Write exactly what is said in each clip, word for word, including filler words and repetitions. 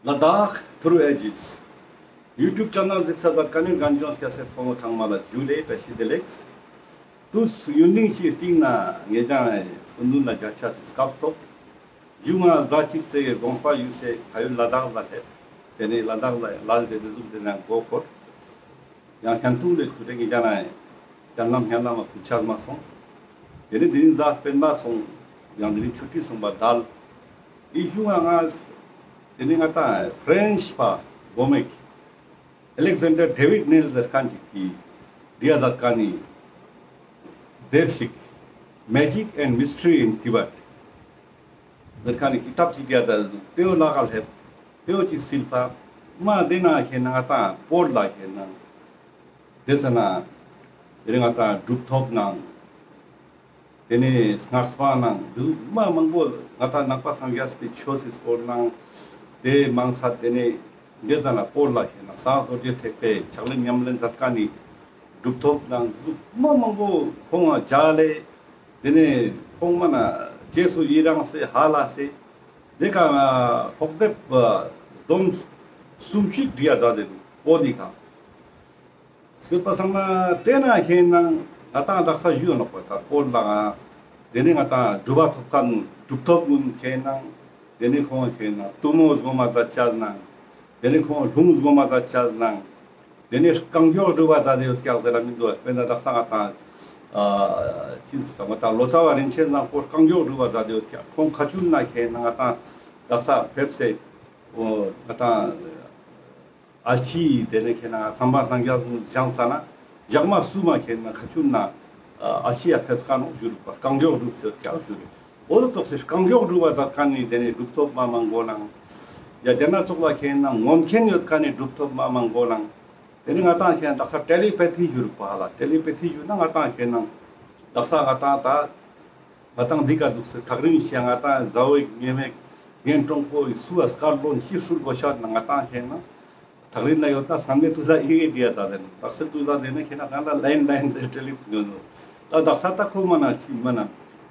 ལ་དྭགས་ཐུརུ་ཨེ་ཇིས་ཡུ་ཊུབ་ཆེ་ནལ་གཟིགས་ས་ཛད་ཁན་ནི་རྒན་གཞོན་སྐྱ་སེར་ཕོ་མོ་ཚང་མ་ལ་ཇུ་ལེ་བཀྲ་ཤིས་བདེ་ལེགས། ཏུས་ཡུན་རིང་ཞིག་རྟིང་ནེ་ངེད་ཅག་སྐུ་མདུན་ལ་མཇལ་ཆ་སི་སྐབས་ཐོབ། ཇུ་ང་ཟླ་ཅིག་ཙེ་གི་དགོངས་པ་ཞུས་སེ་ཕ་ཡུལ་ལ་དྭགས་ལ་ལེབས། ཏེ་ནེ་ལ་དྭགས་ལ་ལ་ཏེ་ཏེ་ཟུག་ཏེ་ནེ་མགོ་འཁོར། ཡང་ཁྱེན་ཐུང་ལེ་ཁུ་ཏེ་ངེད་ཅག་ནེ་ཅན་ལམ་ཧེ་ལམ་མ་ཕུལ་ཆ་མ་སོང་། ཏེ་ནེ་དེ་རིང་གཟའ་སྤེན་པ་སོང་། ཡང་དེ་རིང་ཆུ་ཊི་སོང་པ་དལ། འི་ཞུ་ང་ང་ཏེ་ནེ་ང་ཏང་ཕྲེན་ཆ་པ་གོ་མེག་ཨེ་ལེག་ཟན་ཌར་ཌེ་ཝིཌ་ནེལ་ཟེར་ཁན་ཅིག་གི་བྲིའ་ཛད་ཁན་ནི་དེབ་ཞིག Magic and Mystery in Tibet ཟེར་ཁན་ནི་ཀི་ཏབ་ཅིག་བྲིའ་ཛད་དུག། ཏེའོ་ལ་ཁ་ལེབས། ཏེའོ་ཅིག་སིལ་ཕ་མ་ཏེ་ནེ་ཁེན་ན་ང་ཏང་སྤོར་ལ་ཁེན་ན་ཏེ་ཙ་ན་ཏེ་རིང་ང་ཏང་གྲུབ་ཐོབ་ནང་ཏེ་ནེ་སྔགས་པ་ནང་ཏེ་ཟུག་མ་མང་པོ་ང་ཏང་ནང་པ་སངས་རྒྱས་པའི་ཆོས་སི་སྐོར་ནང་ཏེ་མང་ཚད་ཏེ་ནེ་ཏེ་ཙ་ན་སྤོར་ལ་ཁེན་ན་གསང་སྔགས་རྡོ་རྗེ་ཐེག་པའི་ཕྱག་ལེན་ཉམས་ལེན་ཛད་ཁན་ནི་གྲུབ་ཐོབ་ནང་ཏེ་ཟུག་མ་མང་པོ་ཁོང་ང་མཇལ་ལེ། ཏེ་ནེ་ཁོང་མ་ན་རྗེས་སུ་ཡི་རང་སེ་ཧ་ལ་སེ་ཏེ་ཀ་ན་ཀློག་དེབ་བསྡོམས་སུམ་ཅུ་བྲིའ་ཛད་དེ་དུག་པོ་ཏེ་ཀ། སྐྱོད་པ་སང་ན་ཏེ་ནེ་ཁེན་ན་ང་ཏང་དག་ས་ཞུའ་ནོག་པ་ད་སྤོར་ལ་ང་ཏེ་ནེ་ང་ཏང་གྲུབ་པ་ཐོབ་ཁན་གྲུབ་ཐོབ་གུན་ཁེན་ན་ཏེ་ནེ་ཁོང་ཁེན་ན་གཏུམ་མོ་སྒོམ་མ་ཛད་ཅེས་ནང་ཏེ་ནེ་ཁོང་ལྷུང་སྒོམ་མ་ཛད་ཅེས་ནང་ཏེ་ནེ་རྐང་མགྱོགས་སྒྲུབ་པ་ཛད་དེ་ཡོད་ཀྱག་ཟེར་ར་མི་དུག་པ། ད་དག་ས་ང་ཏང་ཨ་ཅི་ཟེར་ང་ཏང་ལོ་ཙཱ་བ་རིན་ཆེན་ནང་ཁོ་རྐང་མགྱོགས་སྒྲུབ་པ་ཛད་དེ་ཡོད་ཀྱག། ཁོང་ཁ་ཆུལ་ནེ་ཁེན་ན་ང་ཏང་དག་ས་ཕེབས་སེ་ཨོ་ང་ཏང་ཨལ་ཅི་ཏེ་ནེ་ཁེན་ན་ཚངས་པ་སངས་རྒྱས་གུན་སྦྱངས་ས་ན་ཞག་མ་སུམ་མ་ཁེན་ན་ཁ་ཆུལ་ནེ་ཨལ་ཅི་ཡ་ཕེབས་ཁན་ནོག་ཞུ་རུག་པ། རྐང་མགྱོགས་སྒྲུབ་ཅེས་ཀྱག་ཞུ་རུག། འོ་ཙོགས་སེ་རྐང་མགྱོགས་སྒྲུབ་པ་ཛད་ཁན་ནི་ཏེ་ནེ་གྲུབ་ཐོབ་མ་མང་པོ་ནང་ཡ་ཏེ་ནེ་ཙོགས་ལ་ཁེན་ན་ངོམ་ཁན་ཡོད་ཁན་ནི་གྲུབ་ཐོབ་མ་མང་པོ་ནང་ཏེ་ནེ་ང་ཏང་ཁེན་ན་དག་ས་ཊེ་ལི་པེ་ཐི་ཞུ་རུག་པ་ཧ་ལ། ཊེ་ལི་པེ་ཐི་ཞུ་ན་ང་ཏང་ཁེན་ན་དག་ས་ང་ཏང་ད་ང་ཏང་འདི་ཀ་དུག་སེ་ཐག་རིང་ཞིག་ང་ཏང་ཛའ་བོའི་ཉེ་མེ་གཉེན་གྲོགས་པོ་ཡི་སུའ་སྐལ་ལོན་ཅི་སུལ་གོས་ཤ་ན་ང་ཏང་ཁེན་ན་ཐག་རིང་ན་ཡོད་ན་སང་ནེ་ཏུས་ལ་ཨི་གེ་བྲིའ་ཛད་དེ་ནོག། དག་ས་ཏུས་ལ་ཏེ་ནེ་ཁེན་ན་ང་ལ་ལེན་ལེན་ཟེར་ཊེ་ལི་ཕོན་ཡོད་ནོག། ད་དག་ས་ད་ཁོ་མ་ན་ཅི་མ་ན་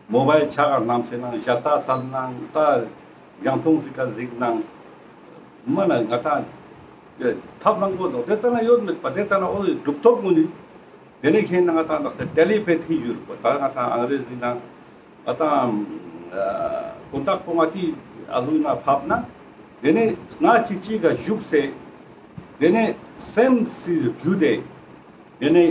མོ་བའིལ་ཆ་ག་ནམ་སེ་ནང་ཞལ་ཏ་སལ་ནང་ད་རྒྱང་མཐོང་སི་ཀ་གཟིགས་ནང་མ་ན་ང་ཏང་ཐབས་ལམ་པོ་དང་ཏེ་ཙ་ན་ཡོད་མེད་པ། ཏེ་ཙ་ན་འོ་གྲུབ་ཐོབ་གུན་ནི་ཏེ་ནེ་ཁེན་ན་ང་ཏང་དག་ས་ཊེ་ལི་པེ་ཐི་ཞུ་རུག་པ། ད་ང་ཏང་ཨང་རེ་ཟི་ནང་ང་ཏང་དོན་དག་པོ་ང་ཏི་ཨ་ཟུག་ན་ཕབ་ན་ཏེ་ནེ་ང་ཅིག་ཅིག་ག་ཞུགས་སེ་ཏེ་ནེ་སེམས་སི་རྒྱུད་དེ་ཏེ་ནེ་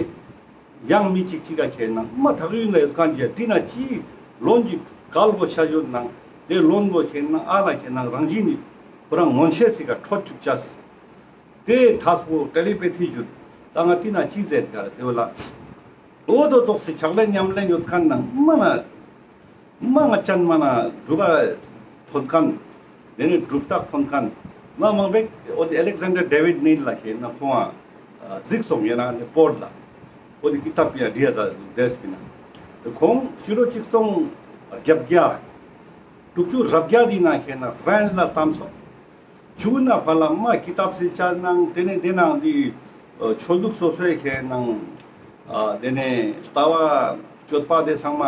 ཡང་མི་ཅིག་ཅིག་ག་ཁེན་ན་མ་ཐག་རིང་ལ་ཡོད་ཁན་ཅིག་ཏེ་ནེ་ཅི་ལོན་ཅིག་སྐལ་བོ་ཤ་ཡོད་ནང་ཏེ་ལོན་བོ་ཁེན་ན་ཨ་ལ་ཁེན་ན་རང་བཞིན་ནི་ཁོ་རང་མངོན་ཤེས་སི་ཀ་འཕྲོད་ཅུག་ཅེས། ཏེ་ཐབས་པོ་ཊེ་ལི་པེ་ཐི་ཞུ། ད་ང་ཏེ་ནེ་ཅི་ཟེར་ག་ཏེ་བོ་ལ་འོ་དོ་ཙོགས་སི་ཕྱག་ལེན་ཉམས་ལེན་ཡོད་ཁན་ནང་མ་ན་མ་ང་ཅན་མ་ན་གྲུབ་པ་ཐོན་ཁན་ཏེ་ནེ་གྲུབ་རྟགས་ཐོན་ཁན་མ་མང་པོ་འོ་ཏེ་ཨེ་ལེག་ཟན་ཌར་ཌེ་ཝིཌ་ནེལ་ལ་ཁེན་ན་ཁོང་ང་གཟིགས་སོང་ཡོད་ན་ནི་སྤོར་ལ་འོ་ཏེ་ཀི་ཏབ་ཡ་བྲིའ་ཛད་དེ་སྤེར་ན་ཁོང་ཕྱི་ལོ་ཆིག་སྟོང་བརྒྱད་བརྒྱ་དྲུག་ཅུ་རེ་བརྒྱད་དི་ནང་ཁེན་ན་ཕྲེན་ཆ་ལ་ཏམ་སོང་། ཆུ་ན་ཕ་ལ་མ་ཀི་ཏབ་སིལ་ཆ་ནང་ཏེ་ནེ་ཏེ་ནང་འདི་ཆོས་ལུགས་སོ་སོའི་ཁེན་ན་ཏེ་ནེ་ལྟ་བ་སྤྱོད་པ་ཏེ་ཚང་མ་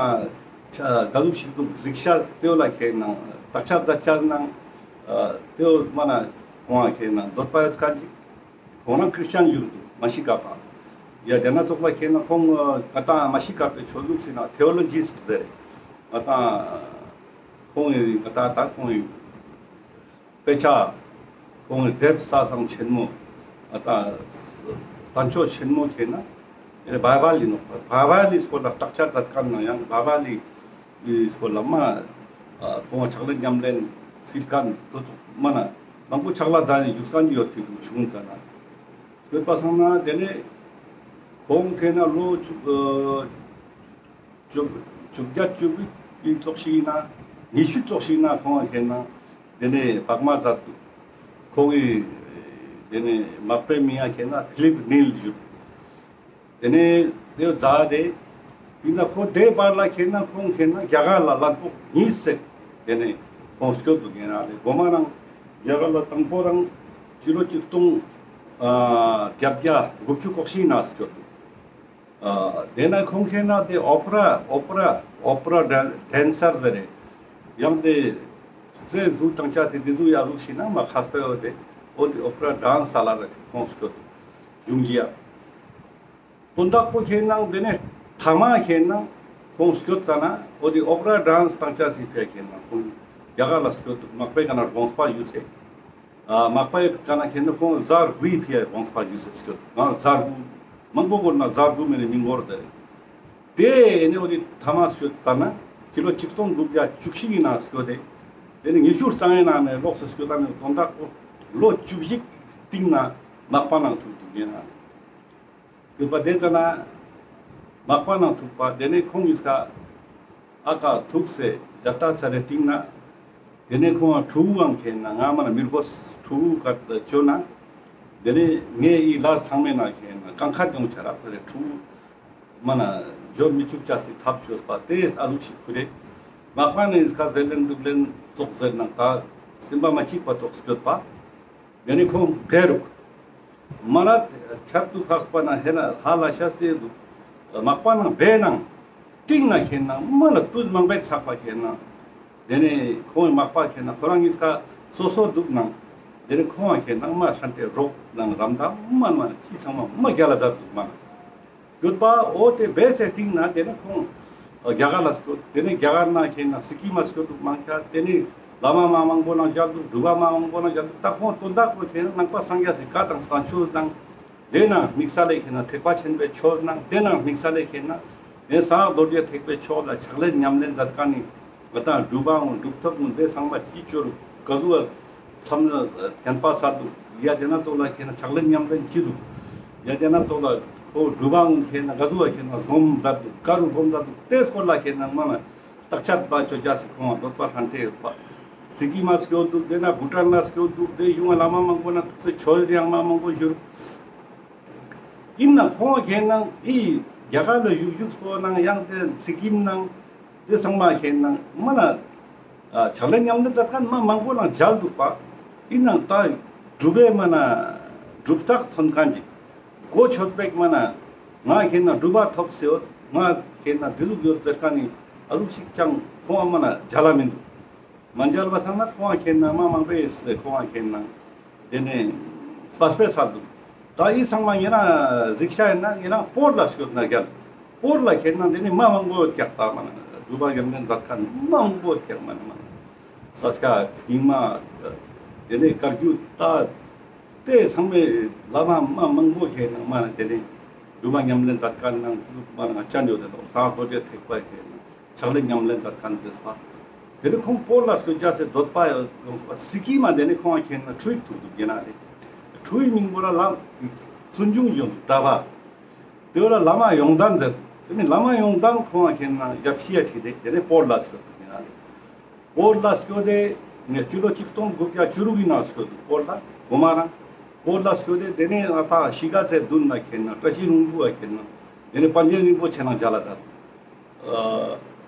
ག་ཟུག་ཞིག་དུག་གཟིགས་ཤ་ཏེ་བོ་ལ་ཁེན་ན་བརྟག་དཔྱད་མཛད་ཆ་ནང་ཏེ་བོ་མ་ན་ཁོང་ང་ཁེན་ན་འདོད་པ་ཡོད་ཁན་ཅིག་ཁོང་རང་ཁྲིས་ཅན་ཞུ་རུག་མ་ཤི་ཀ་པ། ཡ་ཏེ་ནེ་ཙོགས་ལ་ཁེན་ན་ཁོང་ང་ཏང་མ་ཤི་ཀ་པའི་ཆོས་ལུགས་སི་ནང་ཐེའོ་ལོ་ཇིས་ཟེར་ང་ཏང་ཁོང་ངི་ང་ཏང་ད་ཁོང་ངི་དཔེ་ཆ་ཁོང་ངི་དེབ་ས་སང་ཆེན་མོ་ཨ་ད་བསྟན་བཅོས་ཆེན་མོ་ཁེན་ན་ཨེ་བྷའི་བལ་ལི་ནོག། བྷའི་བལ་ལི་སྐོར་ལ་བརྟག་དཔྱད་མཛད་ཁན་ནང་ཡང་བྷའི་བལ་ལི་སྐོར་ལ་མ་ཁོང་ཕྱག་ལེན་ཉམས་ལེན་སིལ་ཁན་དོ་ཙོགས་མ་ན་མང་པོ་ཕྱག་ལ་ཛད་ནེ་ཞུགས་ཁན་ཡོད་ཁན་ཆུང་ཙ་ན་ཡོད་པ་སང་ན་ཏེ་ནེ་ཁོང་ཁེན་ན་ལོ་བཅུ་བཅོ་བརྒྱད་བཅུ་དགུ་ཙོགས་ཤིག་ན་ཉི་ཤུ་ཙོགས་ཤིག་ན་ཁོང་ཁེན་ན་ཏེ་ནེ་བག་མ་མཛད་དུག། ཁོང་ངི་ཏེ་ནེ་མག་པའི་མིང་ང་ཁེན་ན་ཕི་ལིབ་ནེལ་ཞུ། ཏེ་ནེ་ཏེ་བོ་ཛད་དེ་ཏེ་ནེ་ཁོ་ཏེ་བར་ལ་ཁེན་ན་ཁོང་ཁེན་ན་རྒྱ་གར་ལ་ལན་ཕོག་ཉིས་སེ་ཏེ་ནེ་ཁོང་སྐྱོད་དུག་ཡིན་ན་ལེ་གོ་མ་རང་རྒྱ་གར་ལ་དང་པོ་རང་ཕྱི་ལོ་ཆིག་སྟོང་བརྒྱད་བརྒྱ་དགུ་བཅུ་གོ་གཅིག་ན་སྐྱོད་དུག། ཨ་ཏེ་ནེ་ཁོང་ཁེན་ན་ཏེ་ཨོ་པེ་ར་ཨོ་པེ་ར་ཨོ་པེ་ར་ཌན་སར་ཟེར་རེ་ཡང་ཏེ་ རྩེ་ལྷུ་བཏང་ཆ་སི་དེ་ཟུག་ཡ་ལུགས་ཤིག་ན་མ་ཁས་པའི་འོ་དེ་འོ་དེ་ཨོ་པེ་ར་ཌན་སི་ས་ལ་ར་ཁོང་སྐྱོད་འབྱུང་གི་ཡ། དོན་དག་པོ་ཁེ་ནང་དེ་ནས་ཐ་མ་ཁེ་ནང་ཁོང་སྐྱོད་ཙ་ན་འོ་དེ་ཨོ་པེ་ར་ཌན་སི་བཏང་ཆ་སི་ཕི་ཡ་ཁེ་ནང་ཁོང་རྒྱ་གར་ལ་སྐྱོད་འདུག། མག་པའི་ཀ་ན་དགོངས་པ་ཡོད་སེ། ཨ་མག་པའི་ཀ་ན་ཁེ་ནང་ཁོང་ཟླ་དགུའི་ཕི་ཡ་དགོངས་པ་ཡོད་སེ་སྐྱོད། ང་ཟླ་དགུ་མང་པོ་འགོར་ན་ཟླ་དགུ་མེ་ནས་མི་འགོར་ཟེར། དེ་ནས་འོ་དེ་ཐ་མ་སྐྱོད་ཙ་ན་སྤྱི་ལོ་ཆིག་སྟོང་དགུ་བརྒྱ་བཅུ་བཞི་ཡི་ནང་སྐྱོད་དེ། དེ་ནས་ཉི་ཤུ་རྩ་ལྔའི་ནང་ནས་ལོགས་སེ་སྐྱོད་ཙ་ན་དོན་དག་པོ་ལོ་བཅུ་བཞི་སྟིང་ན་མག་པ་ནང་ཐུག་འདུག་ཡིན་ན། ཡོད་པ་དེ་ཙ་ན་མག་པ་ནང་ཐུག་པ་དེ་ནས་ཁོང་གིས་ཀ་ཨ་ཀ་ཐུག་སེ་ཇ་ཏ་ས་རེ་སྟིང་ན། དེ་ནས་ཁོང་ཕྲུ་གུའང་ཁེ་ན་ང་མ་ན་མི་རྒོས་ཕྲུ་གུ་ཀ་ཅོ་ན། དེ་ནས་ངས་ཨི་ལ་ཚང་མེ་ན་ཁེ་ན་གང་ཁ་ཡོང་ཆ་རག་ད་རེ་ཕྲུ་གུ་མ་ན་འཇོར་མི་བཅུག་ཆ་སི་ཐབས་ཅོས་པ་དེ་ཨ་ལུགས་ཤིག་ཁུ་རེ། མག་པ་ནས་ཀ་ཟེར་ལེན་འདུག་ལེན་ཙོགས་ཟེར་ན་ད་སེམས་པ་མ་གཅིག་པ་ཙོགས་སྐྱོད་པ། དེ་ནས་ཁོང་བེ་རུག་མ་ལ་ཁྱད་དུ་འཕགས་པ་ན་ཧེ་ན་ཧ་ལ་ཤ་སྟེ་འདུག། མག་པ་ནང་བེ་ནང་སྟིང་ན་ཁེ་ན་མ་ལ་དུས་མང་པོ་ཚགས་པ་ཁེ་ན། དེ་ནས་ཁོང་མག་པ་ཁེ་ན་ཁོ་རང་གཉིས་ཀ་སོ་སོ་འདུག་ནང་། དེ་ནས་ཁོང་ཁེ་ན་མ་ཧྲན་ཏེ་རོགས་ནང་རམ་དང་མ་མ་ཅི་ཚང་མ་མ་རྒྱལ་ལ་མཛད་འདུག་མ། སྐྱོད་པ་འོ་དེ་བེ་སེ་སྟིང་ན་དེ་ནས་ཁོང་རྒྱ་གར་ལ་སྐྱོད། དེ་ནས་རྒྱ་གར་ན་ཁེ་ན་སི་ཀིམ་མ་སྐྱོད་འདུག་མང་ཆ། དེ་ནས་བླ་མ་མ་མང་པོ་ནང་མཇལ་འདུག། སྒྲུབ་པ་མ་མང་པོ་ནང་མཇལ་འདུག། ད་ཁོང་དོན་དག་པོ་ཁེ་ན་ནང་པ་སངས་རྒྱས་སི་བཀའ་དང་བསྟན་བཅོས་དང་། དེ་ན་དམིགས་བསལ་ལས་ཁེ་ན་ཐེག་པ་ཆེན་པོའི་ཆོས་ནང་། དེ་ན་དམིགས་བསལ་ལས་ཁེ་ན་དེ་གསང་སྔགས་རྡོ་རྗེ་ཐེག་པའི་ཆོས་ལ་ཕྱག་ལེན་ཉམས་ལེན་མཛད་མཁན་ནི་ང་དང་སྒྲུབ་པའང་སྒྲུབ་ཐབས་ཀུན་དེ་ཚང་མ་ཅི་ཅོ་རུ་ག་ཟུག་བསམ་ན་ཁྱད་པར་ས་འདུག། ཡ་དེ་ན་ཙོགས་ལ་ཁེ་ན་ཕྱག་ལེན་ཉམས་ལེན་ཅི་འདུག། ཡ་དེ་ན་ཙོགས་ལ་ཁོ་སྒྲུབ་པའང་ཁེ་ན་ག་ཟུག་ལ་ཁེ་ན་སྒོམ་མཛད་འདུག། ག་རུ་སྒོམ་མཛད་འདུག། དེ་སྐོར་ལ་ཁེ་ན་མ་ན་བརྟག་དཔྱད་པ་ཅོ་ཆ་སི་ཁོང་འདོད་པ་ཧྲན་ཏེ་ཡོད་པ། སི་ཀིམ་མ་སྐྱོད་འདུག། དེ་ན་བྷུ་ཊན་ན་སྐྱོད་འདུག། དེ་གཞུང་བླ་མ་མང་པོ་ན་ཐུག་སེ་ཆོས་རིག་མ་མང་པོ་ཞུ་རུ། ཡིན་ན་ཁོང་ཁེ་ན་ཨི་རྒྱ་གར་ལ་བཞུགས་བཞུགས་པོ་ནང་ཡང་དེ་སི་ཀིམ་ནང་དེ་ཚང་མ་ཁེ་ན་མ་ན་ཕྱག་ལེན་ཉམས་ལེན་མཛད་མཁན་མ་མང་པོ་ནང་མཇལ་འདུག་པ། ཡིན་ན་ད་སྒྲུབ་པའི་མ་ན་སྒྲུབ་རྟགས་ཐོན་མཁན་གྱི་གོ་ཆོད་པའི་མ་ན་ང་ཁེ་ན་སྒྲུབ་པ་ཐོབ་སེ་ཡོད། ང་ཁེ་ན་དེ་ཟུག་ཡོད་ཟེར་མཁན་ནི་ཨ་ཟུག་ཞིག་ཀྱང་ཁོང་མ་ན་མཇལ་ལ་མི་འདུག། མ་མཇལ་བ་ཚང་ན་ཁོང་ཁེ་ན་མ་མང་པོས་ཁོང་ཁེ་ན་དེ་ནས་སྤ་སྤེ་ས་འདུག། ད་ཨི་ཚང་མ་ངེ་རང་གཟིགས་ཤ་ཡིན་ན་ངེ་རང་སྤོར་ལ་སྐྱོད་ན་རྒྱལ། སྤོར་ལ་ཁེ་ན་དེ་ནས་མ་མང་པོ་ཀྱག་ད་མ་ན་སྒྲུབ་པ་ཉམས་ལེན་མཛད་མཁན་མ་མང་པོ་ཀྱག་མ་ན་མ་ན་ས་སྐྱ་སྐྱིང་མ་དེ་ནས་བཀའ་བརྒྱུད་ད་དེ་ཚང་མའི་བླ་མ་མ་མང་པོ་ཁེ་ན་མ་ན་དེ་ནས་སྒྲུབ་པ་ཉམས་ལེན་མཛད་མཁན་ནང་དུ་མ་ན་ང་ཅན་ཡོད་དེ་ལོ་ས་རྡོ་རྗེ་ཐེག་པ་ཁེ་ན། ཕྱག་ལེན་ཉམས་ལེན་མཛད་མཁན་དེ་སྤ། དེ་ནས་ཁོང་སྤོར་ལ་སྐྱོད་ཆ་སི་འདོད་པ་ཡོད་ཡོང་སྤ་སི་ཀིམ་མ་དེ་ནས་ཁོང་ཁེ་ན་ཁྲུའི་ཐུག་འདུག་ཡིན་ན་རེ། ཁྲུའི་མིང་པོ་ལ་ལ་བཙུན་ཆུང་ཡོང་འདུག་གྲྭ་པ། དེ་བོ་ལ་བླ་མ་ཡོང་ལྡན་ཟེར། དེ་ནས་བླ་མ་ཡོང་ལྡན་ཁོང་ཁེ་ན་ཞབས་ཕྱི་ཡ་ཁྲིད་དེ་དེ་ནས་སྤོར་ལ་སྐྱོད་འདུག་ཡིན་ན་རེ། སྤོར་ལ་སྐྱོད་དེ་ངས་སྤྱི་ལོ་ཆིག་སྟོང་དགུ་བརྒྱ་བཅུ་དྲུག་གི་ནང་སྐྱོད་འདུག། སྤོར་ལ་གོ་མ་རང་སྤོར་ལ་སྐྱོད་དེ་དེ་ནས་ང་ད་གཞིས་ཀ་རྩེ་མདུན་ན་ཁེ་ན་བཀྲ་ཤིས་ལྷུན་པོ་ཡ་ཁེ་ན་དེ་ནས་པཎ་ཆེན་རིན་པོ་ཆེ་ནང་མཇལ་ལ་མཛད། ཨ་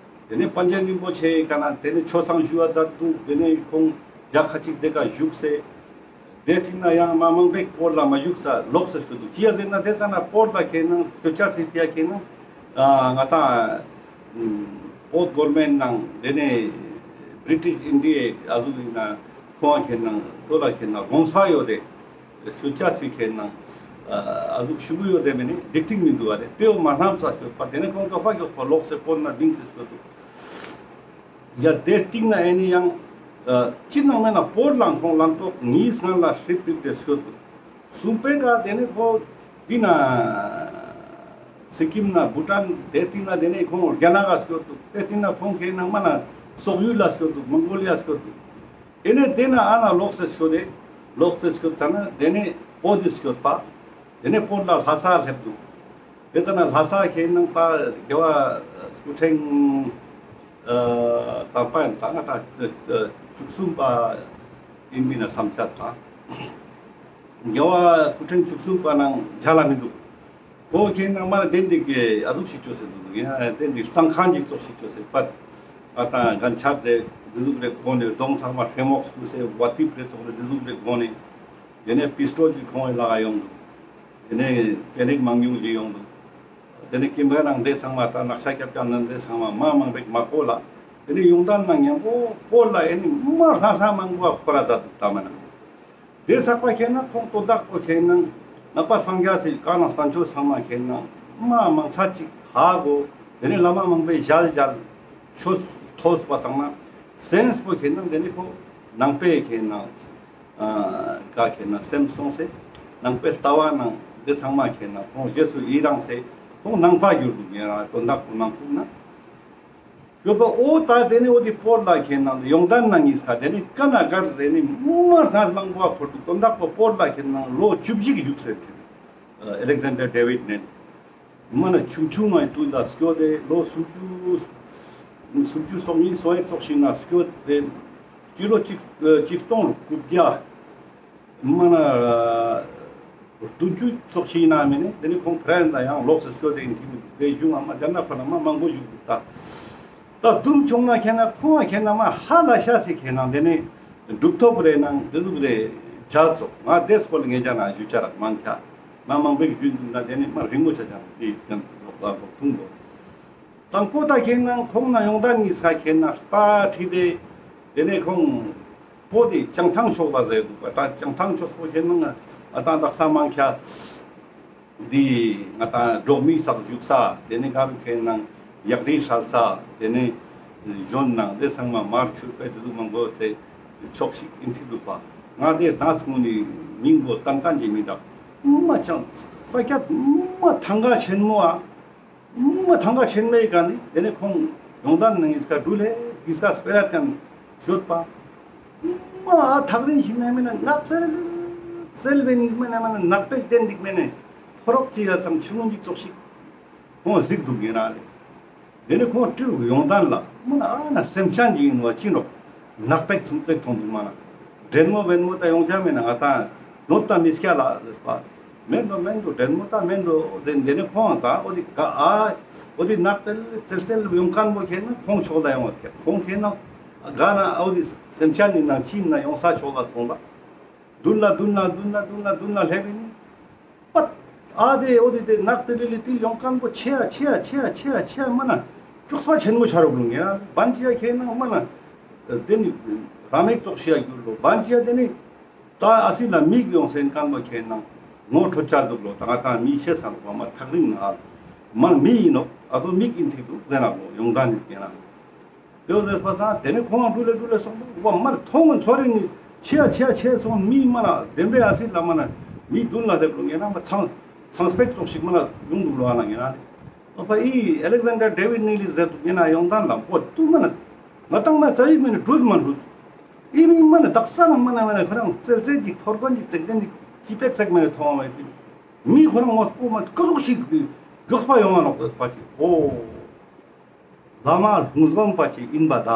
དེ་ནས་པཎ་ཆེན་རིན་པོ་ཆེ་ག་ན་དེ་ནས་ཆོས་བཟང་ཞུ་བ་མཛད་འདུག། དེ་ནས་ཁོང་རྒྱ་ཁ་ཅིག་དེ་ཀ་བཞུགས་སེ། དེ་ཐིག་ན་ཡང་མ་མང་པོ་སྤོར་ལ་མ་བཞུགས་ས་ལོགས་སེ་སྐྱོད་འདུག། ཅི་ཡ་ཟེར་ན་དེ་ཙ་ན་སྤོར་ལ་ཁེ་ན་སྐྱོད་ཆ་སི་ཕི་ཡ་ཁེ་ན་ཨ་ང་ད་ཨོ་གོར་མེན་ནང་དེ་ནས་བྲི་ཊིཤ་ཨིན་ཌི་ཡའི་ཨ་ཟུག་ཡིན་ན་ཁོང་ཁེ་ན་ཏོ་ལ་ཁེ་ན་དགོངས་པ་ཡོད་དེ། སུ་ཅག་ཞིག་ཁེ་ན་ཨ་ཟུག་ཞུ་གི་ཡོད་དེ་མེ་ནི་འགྲིག་འགྲིག་མི་འདུག་བ་རེད། དེའོ་མ་ཧམ་ས་ཤོད་པ་དེ་ནས་ཁོང་གི་ཧོ་ཡོད་པ་ལོག་སེ་སྤོར་ན་བིང་སེ་ཤོད་འདུག། ཡ་དེ་སྟིང་ན་ཨེ་ནི་ཡང་ཅི་ནང་མེད་ན་སྤོར་ལང་ཁོང་ལང་ཏོག་ངའི་སང་ལ་ཧྲིབ་ཧྲིབ་དེ་ཤོད་འདུག། གསུམ་པའི་ཀ་དེ་ནས་ཁོ་འདི་ན་སི་ཀིམ་ན་བྷུ་ཊན་དེ་སྟིང་ན་དེ་ནས་ཁོང་རྒྱ་ནག་ག་ཤོད་འདུག། དེ་སྟིང་ན་ཁོང་ཁེ་ན་མ་ན་སོག་ཡུལ་ལ་ཤོད་འདུག། མོང་གོ་ལི་ཡ་ཤོད་འདུག། དེ་ནས་དེ་ན་ཨ་ན་ལོག་སེ་སྐྱོད་དེ། ལོག་སེ་སྐྱོད་ཙ་ན་དེ་ནས་འོ་དེ་སྐྱོད་པ། དེ་ནས་སྤོར་ལ་ལྷ་ས་སླེབས་འདུག། དེ་ཙ་ན་ལྷ་ས་ཁེ་ནང་ད་རྒྱལ་བ་སྐུ་ཕྲེང་ཨ་དང་པ་ཡང་ད་ང་ད་བཅུ་གསུམ་པ་ཡིན་མིན་ན་བསམ་ཆ་ད། རྒྱལ་བ་སྐུ་ཕྲེང་བཅུ་གསུམ་པ་ནང་མཇལ་ལ་མི་འདུག། ཁོ་ཁེ་ན་མ་དེ་འདི་གི་ཨ་ཟུག་ཞིག་ཅོས་སེ་འདུག་ཡ། དེ་འདི་གཙང་ཁང་ཅིག་ཙོགས་ཞིག་ཅོས་སེ་པད་ཨ་ད་གན་ཆད་དེ་འདི་ཟུག་རེ་གོན་ནས་གདོང་ཚང་མ་ཧྲེ་མོག་སྐུ་སེ་བ་ཏིབ་རེ་ཙོགས་རེ་འདི་ཟུག་རེ་གོན་ནས། དེ་ནས་པིས་ཊོལ་ཅིག་ཁོང་ལ་ག་ཡོང་འདུག། དེ་ནས་ཀེ་ནེག་མང་ཉུང་ཅིག་ཡོང་འདུག། དེ་ནས་ཀིམ་བེ་རང་དེ་ཚང་མ་ད་ནག་ཤ་རྒྱབ་ཀྱང་ནན་དེ་ཚང་མ་མ་མང་པོ་མ་གོ་ལ། དེ་ནས་ཡོང་དང་ན་ཉམ་པོ་བོད་ལ་ཨེ་ནི་མ་ལྷ་ས་མང་པོ་ཁོ་ར་མཛད་འདུག་ད་མ་ན། དེ་ཚགས་པ་ཁེ་ན་ཁོང་དོན་དག་པོ་ཁེ་ན་ནང་པ་སངས་རྒྱས་སི་བཀའ་ནང་བསྟན་བཅོས་ཚང་མ་ཁེ་ན་མ་མང་ཚ་ཅིག་ཧ་གོ། དེ་ནས་བླ་མ་མང་པོའི་ཞལ་མཇལ་ཆོས་ཐོས་པ་ཚང་མ་སེམས་པོ་ཁེ་ན་དེ་ནས་ཁོ་ནང་པའི་ཁེ་ན་ཨ་ག་ཁེ་ན་སེམས་སོང་སེ་ནང་པའི་ལྟ་བ་ནང་དེ་ཚང་མ་ཁེ་ན་ཁོང་རྗེས་སུ་ཡི་རང་སེ་ཁོང་ནང་པ་གྱུར་འདུག་ཉེ་རང་དོན་དག་པོ་ནང་ཁུག་ན། ཡོད་པ་འོ་ད་དེ་ནི་འོ་དེ་བོད་ལ་ཁེ་ན་ཡོང་དང་ན་ཉིས་ཁ་དེ་ནི་ཀ་ན་གར་དེ་ནི་མ་ཐང་མང་པོ་ཁོར་འདུག་དོན་དག་པོ་བོད་ལ་ཁེ་ན་ལོ་བཅུ་བཞི་བཞུགས་ཟེར་ཁེ་ན་ཨ་ཨེ་ལེག་ཟན་ཌར་ཌེ་ཝིད་ནས་མ་ན་ཆུང་ཆུང་ངའི་དུས་ལ་སྐྱོད་དེ་ལོ་སུམ་ཅུ་སུམ་ཅུ་སོ་གཉིས་སོ་ཡི་ཙོགས་ཤིག་ན་སྐྱོད་དེ་སྤྱི་ལོ་གཅིག་ཨ་གཅིག་སྟོང་དགུ་བརྒྱ། མ་ན་བདུན་ཅུ་ཙོགས་ཤིག་ན་མེ་ནེ་དེ་ནི་ཁོང་ཕ་རན་ལ་ཡང་ལོག་སེ་སྐྱོད་དེ་ཡིན་གྱི་མི་འདུག་དེ་གཞུང་ཨ་མ་དེ་ན་ཁོ་ན་མ་མང་པོ་བཞུགས་འདུག་ད། ད་དུམ་ཆུང་ན་ཁེ་ན་ཁོང་ཁེ་ན་མ་ཧ་ལ་ཤ་སི་ཁེ་ན་དེ་ནི་གྲུབ་ཐོབ་རེ་ནང་དེ་ཟུག་རེ་ཇལ་ཙོགས་ང་དེ་སྐོར་ངེ་ཅ་ན་ཞུ་ཆ་རག་མང་ཁྱ་ང་མང་པོ་ཞུ་འདུག་ན་དེ་ནི་མ་རིང་མོ་ཆ་ཅང་དེ་ཡང་ལོག་ལ་ལོག་ཐུང་ལོག་དང་པོ་ད་ཁེ་ན་ཁོང་ན་ཡོང་ད་ཉིས་ཁ་ཁེ་ན་རྟ་ཁྲིད་དེ་དེ་ནས་ཁོང་པོ་དེ་བྱང་ཐང་ཕྱོགས་ལ་ཟེར་འདུག་པ། ད་བྱང་ཐང་ཕྱོགས་པོ་ཁེ་ན་ང་ཏང་དག་ས་མང་ཁྱ་འདི་ང་ཏང་འབྲོག་མི་སག་བཞུགས་ས་དེ་ནས་ག་རུ་ཁེ་ན་གཡག་རི་ཧྲལ་ས་དེ་ནས་གཞོན་ནང་དེ་ཚང་མ་མར་ཆུར་པེ་དེ་ཚོ་མང་པོ་ཚེ་ཕྱོགས་ཤིག་ཨིན་ཐིག་འདུག་པ། ང་དེ་ད་སྔོན་ནི་མིང་པོ་ཏང་ཀ་ཇེ་མི་འདུག་མ་ཅང་ས་ཁྱད་མ་ཐང་ག་ཆེན་མོ་ཨ། མ་ཐང་ག་ཆེན་མོའི་ཀ་ནི་དེ་ནས་ཁོང་ཡོང་དང་ན་ཉིས་ཀ་འགྲུལ་ལེ་གིས་ཀ་སྤེ་ར་ཀན་ཡོད་པ། མ་ཨ་ཐག་རིང་ཞིག་ན་མེད་ན་ནགས་ཚལ་ཚལ་བེ་ནི་མེད་ན་མེད་ན་ནག་པེ་ཏན་འདུག་མེད་ནས་ཕོ་རོག་ཅི་ཡ་སམ་ཆུང་ངུ་འཇིག་ཙོགས་ཤིག་ཁོང་གཟིགས་འདུག་ཡིན་ན་ལེ། དེ་ནས་ཁོང་སྤྲུལ་ཡོང་དང་ལ་མ་ན་ཨ་ན་སེམས་ཅན་ཞིག་ཡིན་བ་ཅི་ནོག་ནག་པེ་ཚུན་ཚོད་མཐོང་འདུག་མ་ན་འདྲེན་མོ་བེན་མོ་ད་ཡོང་ཆ་མེད་ན་ང་ད་ནོར་ད་མི་སྐྱ་ལ་ཟེར་པ། མེན་དོ་མེན་དོ་དྲན་མོ་ད་མེན་དོ་ཟེར་དེ་ནས་ཁོང་ད་འོ་དེ་ག་ཨ་འོ་དེ་ནག་ཏེལ་ཙེལ་ཙེལ་ཡོང་མཁན་པོ་ཁེ་ན་ཁོང་ཕྱོགས་ལ་ཡོང་བ་ཁེ་ཁོང་ཁེ་ན་ག་ན་འོ་དེ་སེམས་ཅན་ནི་ནང་ཅི་ན་ཡོང་ས་ཕྱོགས་ལ་སོང་ད་མདུན་ལ་མདུན་ལ་མདུན་ལ་མདུན་ལ་མདུན་ལ་སླེབས་ཡིན་པད་ཨ་དེ་འོ་དེ་དེ་ནག་ཏེལ་ལི་ཏིལ་ཡོང་མཁན་པོ་ཆེ་ཡ་ཆེ་ཡ་ཆེ་ཡ་ཆེ་ཡ་ཆེ་ཡ་མ་ན་དཀྱོགས་པ་ཆེན་མོ་ཆ་རོགས་ལུང་ཡ་བན་ཅི་ཡ་ཁེ་ན་མ་ན་དེ་ནི་ར་མེག་ཙོགས་ཤི་ཡ་གྱུར་ལོ་བན་ཅི་ཡ་དེ་ནི། ད་ཨ་སི་ལ་མིག་ཡོང་སེན་ཁན་པོ་ཁེ་ན་ངོ་ཁྲོ་ཆ་འདུག་ལོ། ད་ང་ཏང་མི་ཤེས་ས་ལོ་བ་མ་ཐག་རིང་ན་ཨ་མ་མི་ཡིན་ནོག་ཨ་དོ་མིག་ཡིན་ཐིག་འདུག་ཟེར་ན་ལོ་ཡོང་ད་ནི་ཁེ་ན་དེའོ་ཟེར་པ་ཚང་དེ་ནི་ཁོང་འགྲུལ་ལེ་འགྲུལ་ལེ་སོང་འདུག་བ་མ་མཐོང་ཚོ་རིང་ནི་ཆེ་ཡ་ཆེ་ཡ་ཆེ་སོང་མི་མ་ན་བདེན་པའི་ཨ་སི་ལ་མ་ན་མི་མདུན་ལ་སླེབས་ལོ་ངེ་ན་མ་ཚང་ཚང་སྤེག་ཙོགས་ཤིག་མ་ན་ཡོང་འདུག་ལོ་ཨ་ན་ངེ་ན་ཨོ་པ་ཨི་ཨེ་ལེག་ཟན་ཌར་ཌེ་ཝིད་ནི་ལི་ཟེར་འདུག་ངེ་ན་ཡོང་ད་ལ་འོ་ཏུ་མ་ན་ང་ཏང་མ་ཙ་ཡིག་མེ་ནི་འགྲུལ་མ་འགྲུལ། ཨི་མི་མ་ན་དག་ས་ན་མ་ན་མ་ན་ཁོ་རང་ཙེལ་ཙེལ་ཅིག་ཕོར་གོན་ཅིག་ཙེག་ཏན་ཅིག་ཅི་པེག་ཙེག་མ་ན་མཐོང་བ་མེད་དེ། མི་ཁོ་རང་ངོ་སྤོ་མ་ཀ་ཟུག་ཞིག་མགྱོགས་པ་ཡོང་བ་ནོག་ཟེར་པ་ཅིག་ཨོ། བླ་མ་ལྷུང་སྒོམ་པ་ཅིག་ཡིན་པ་ད་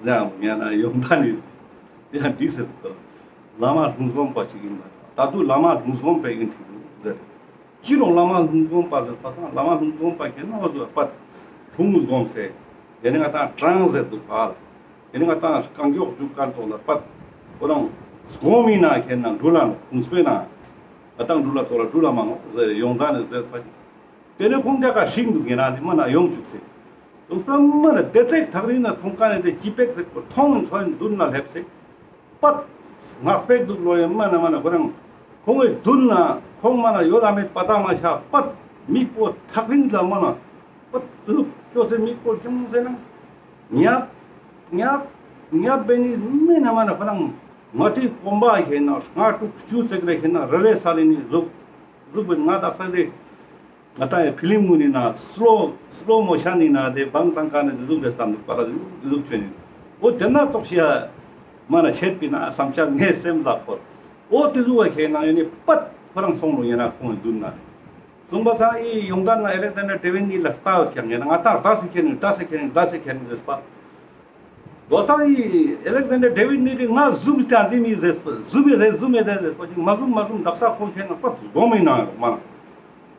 ཟེར་ཡང་ཡང་ན་ཡོང་ད་ནི་ཡང་འདི་ཟེར་གོ། བླ་མ་ལྷུང་སྒོམ་པ་ཅིག་ཡིན་པ་ད་ད་དུ་བླ་མ་ལྷུང་སྒོམ་པའི་ཡིན་ཐིག་འདུག་ཟེར། ཅི་ལོ་བླ་མ་ལྷུང་སྒོམ་པ་ཟེར་པ་སང་བླ་མ་ལྷུང་སྒོམ་པ་ཁེ་ན་འོ་ཟོ་པ་ལྷུང་སྒོམ་ཟེར། དེ་ནི་ང་ཏང་ཀྲང་ཟེར་འདུག་པ། དེ་ནི་ང་ཏང་རྐང་མགྱོགས་འཇུག་གར་ཐོག་ལ་པ། ཁོ་རང་སྒོམ་ཡིན་ན་ཁེ་ན་འགྲུལ་ལ་ནོག་ཁུངས་པས་ན། ང་ཏང་འགྲུལ་ལ་ཐོག་ལ་འགྲུལ་ལ་མ་ནོག་ཟེར་ཡོང་ད་ནི་ཟེར་པ། དེ་ནི་ཁོང་རྒྱ་ག་ཤིང་འདུག་ཡིན་ན་ནི་མ་ན་ཡོང་བཅུག་ཟེར། དུག་ཙམ་མ་ན་དེ་ཙེག་ཐག་རིང་ན་མཐོང་ཀ་ནི་དེ་ཅི་པེག་ཟེར་པོ་མཐོང་ཚོ་མདུན་ན་སླེབས་ཟེར། པད། ནག་པེག་འདུག་ལོ་ཡ་མ་ན་མ་ན་ཁོ་རང་ཁོང་གི་མདུན་ན་ཁོང་མ་ན་ཡོད་ལ་མེད་པ་ཏ་མ་ཤ་པད་མིག་པོ་ཐག་རིང་ལ་མ་ན་པད་ལུག་ཅོ་ཟེར་མིག་པོ་ཅུང་ཟེར་ན་ཉབ་ཉབ་ཉབ་བེ་ནི་མེ་ན་མ་ན་ཁོ་རང་ང་ཏི་གོམ་པ་ཁེ་ན་ང་ཏུ་ཅུ་ཙེག་རེ་ཁེ་ན་རེ་རེ་ས་ལེ་ནི་ཟུག་ཟུག་བེ་ང་དག་ས་ལེ། ང་ཏང་ཡ་ཕི་ལིམ་ངུ་ནི་ན་སི་ལོ་སི་ལོ་མོ་ཤན་ནི་ན་དེ་བང་ཏང་ཀ་ནི་དེ་ཟུག་རེ་སྟན་འདུག་པ་ལ་དེ་ཟུག་ཅོ་ནི། འོ་དེ་ན་ཙོགས་ཤིག་ཡ་མ་ན་ཆད་པི་ན་བསམ་འཆར་ངའི་སེམས་ལ་འཁོར། འོ་དེ་ཟུག་བ་ཁེ་ན་ཡོད་ནི་པད་ཁོ་རང་སོང་ལོ་ཡིན་ན་ཁོང་གི་མདུན་ན་སོང་པ་ཚང་ཨི་ཡོང་ད་ན་ཨེ་ལེག་ཟན་ཌར་ཌེ་ཝིད་ནི་ལ་ལྟ་བ་ཀྱང་ཡིན་ན་ང་ཏང་ལྟ་སི་ཁེ་ནི་ལྟ་སི་ཁེ་ནི་ལྟ་སི་ཁེ་ནི་རེས་པ། ལོ་སང་ཨི་ཨེ་ལེག་ཟན་ཌར་ཌེ་ཝིད་ནི་ལི་ང་ཟུམ་སྟེ་ཨ་འདི་མི་ཟེར་ཟུམ་མི་རེད་ཟུམ་མི་རེད་ཟེར་པ་ཅིག་མ་ཟུམ་མ་ཟུམ་དག་ས་ཁོང་ཁེ་ན་པད་སྒོམ་ཡིན་ན་མ་ན་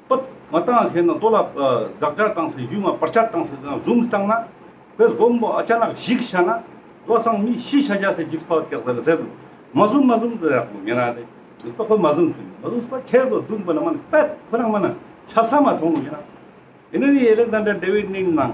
པད་ང་ཏང་ཁེ་ན་ཏོ་ལ་སྒག་ཅར་བཏང་སེ་ཡུ་མ་པར་ཆ་བཏང་སེ་ཟུམ་བཏང་ན་པེ་སྒོམ་པོ་ཨ་ཅ་ནག་ཞིག་ཤ་ན་ལོ་སང་མི་ཤི་ཤ་ཅ་སེ་འཇིགས་པ་ཀྱག་ཟེར་ཟེར་མ་ཟུམ་མ་ཟུམ་ཟེར་ཡག་མོ་ངེ་ན་རེད་ཟུམ་པ་ཁོ་མ་ཟུམ་ཁེ་ན་མ་ཟུམ་པ་ཁེ་རོ་ཟུམ་པ་ན་མ་ན་པད་ཁོ་རང་མ་ན་ཆ་ས་མ་མཐོང་མོ་ངེ་ན། ཨེ་ནི་ཨེ་ལེག་ཟན་ཌར་ཌེ་ཝིད་ནི་ནང་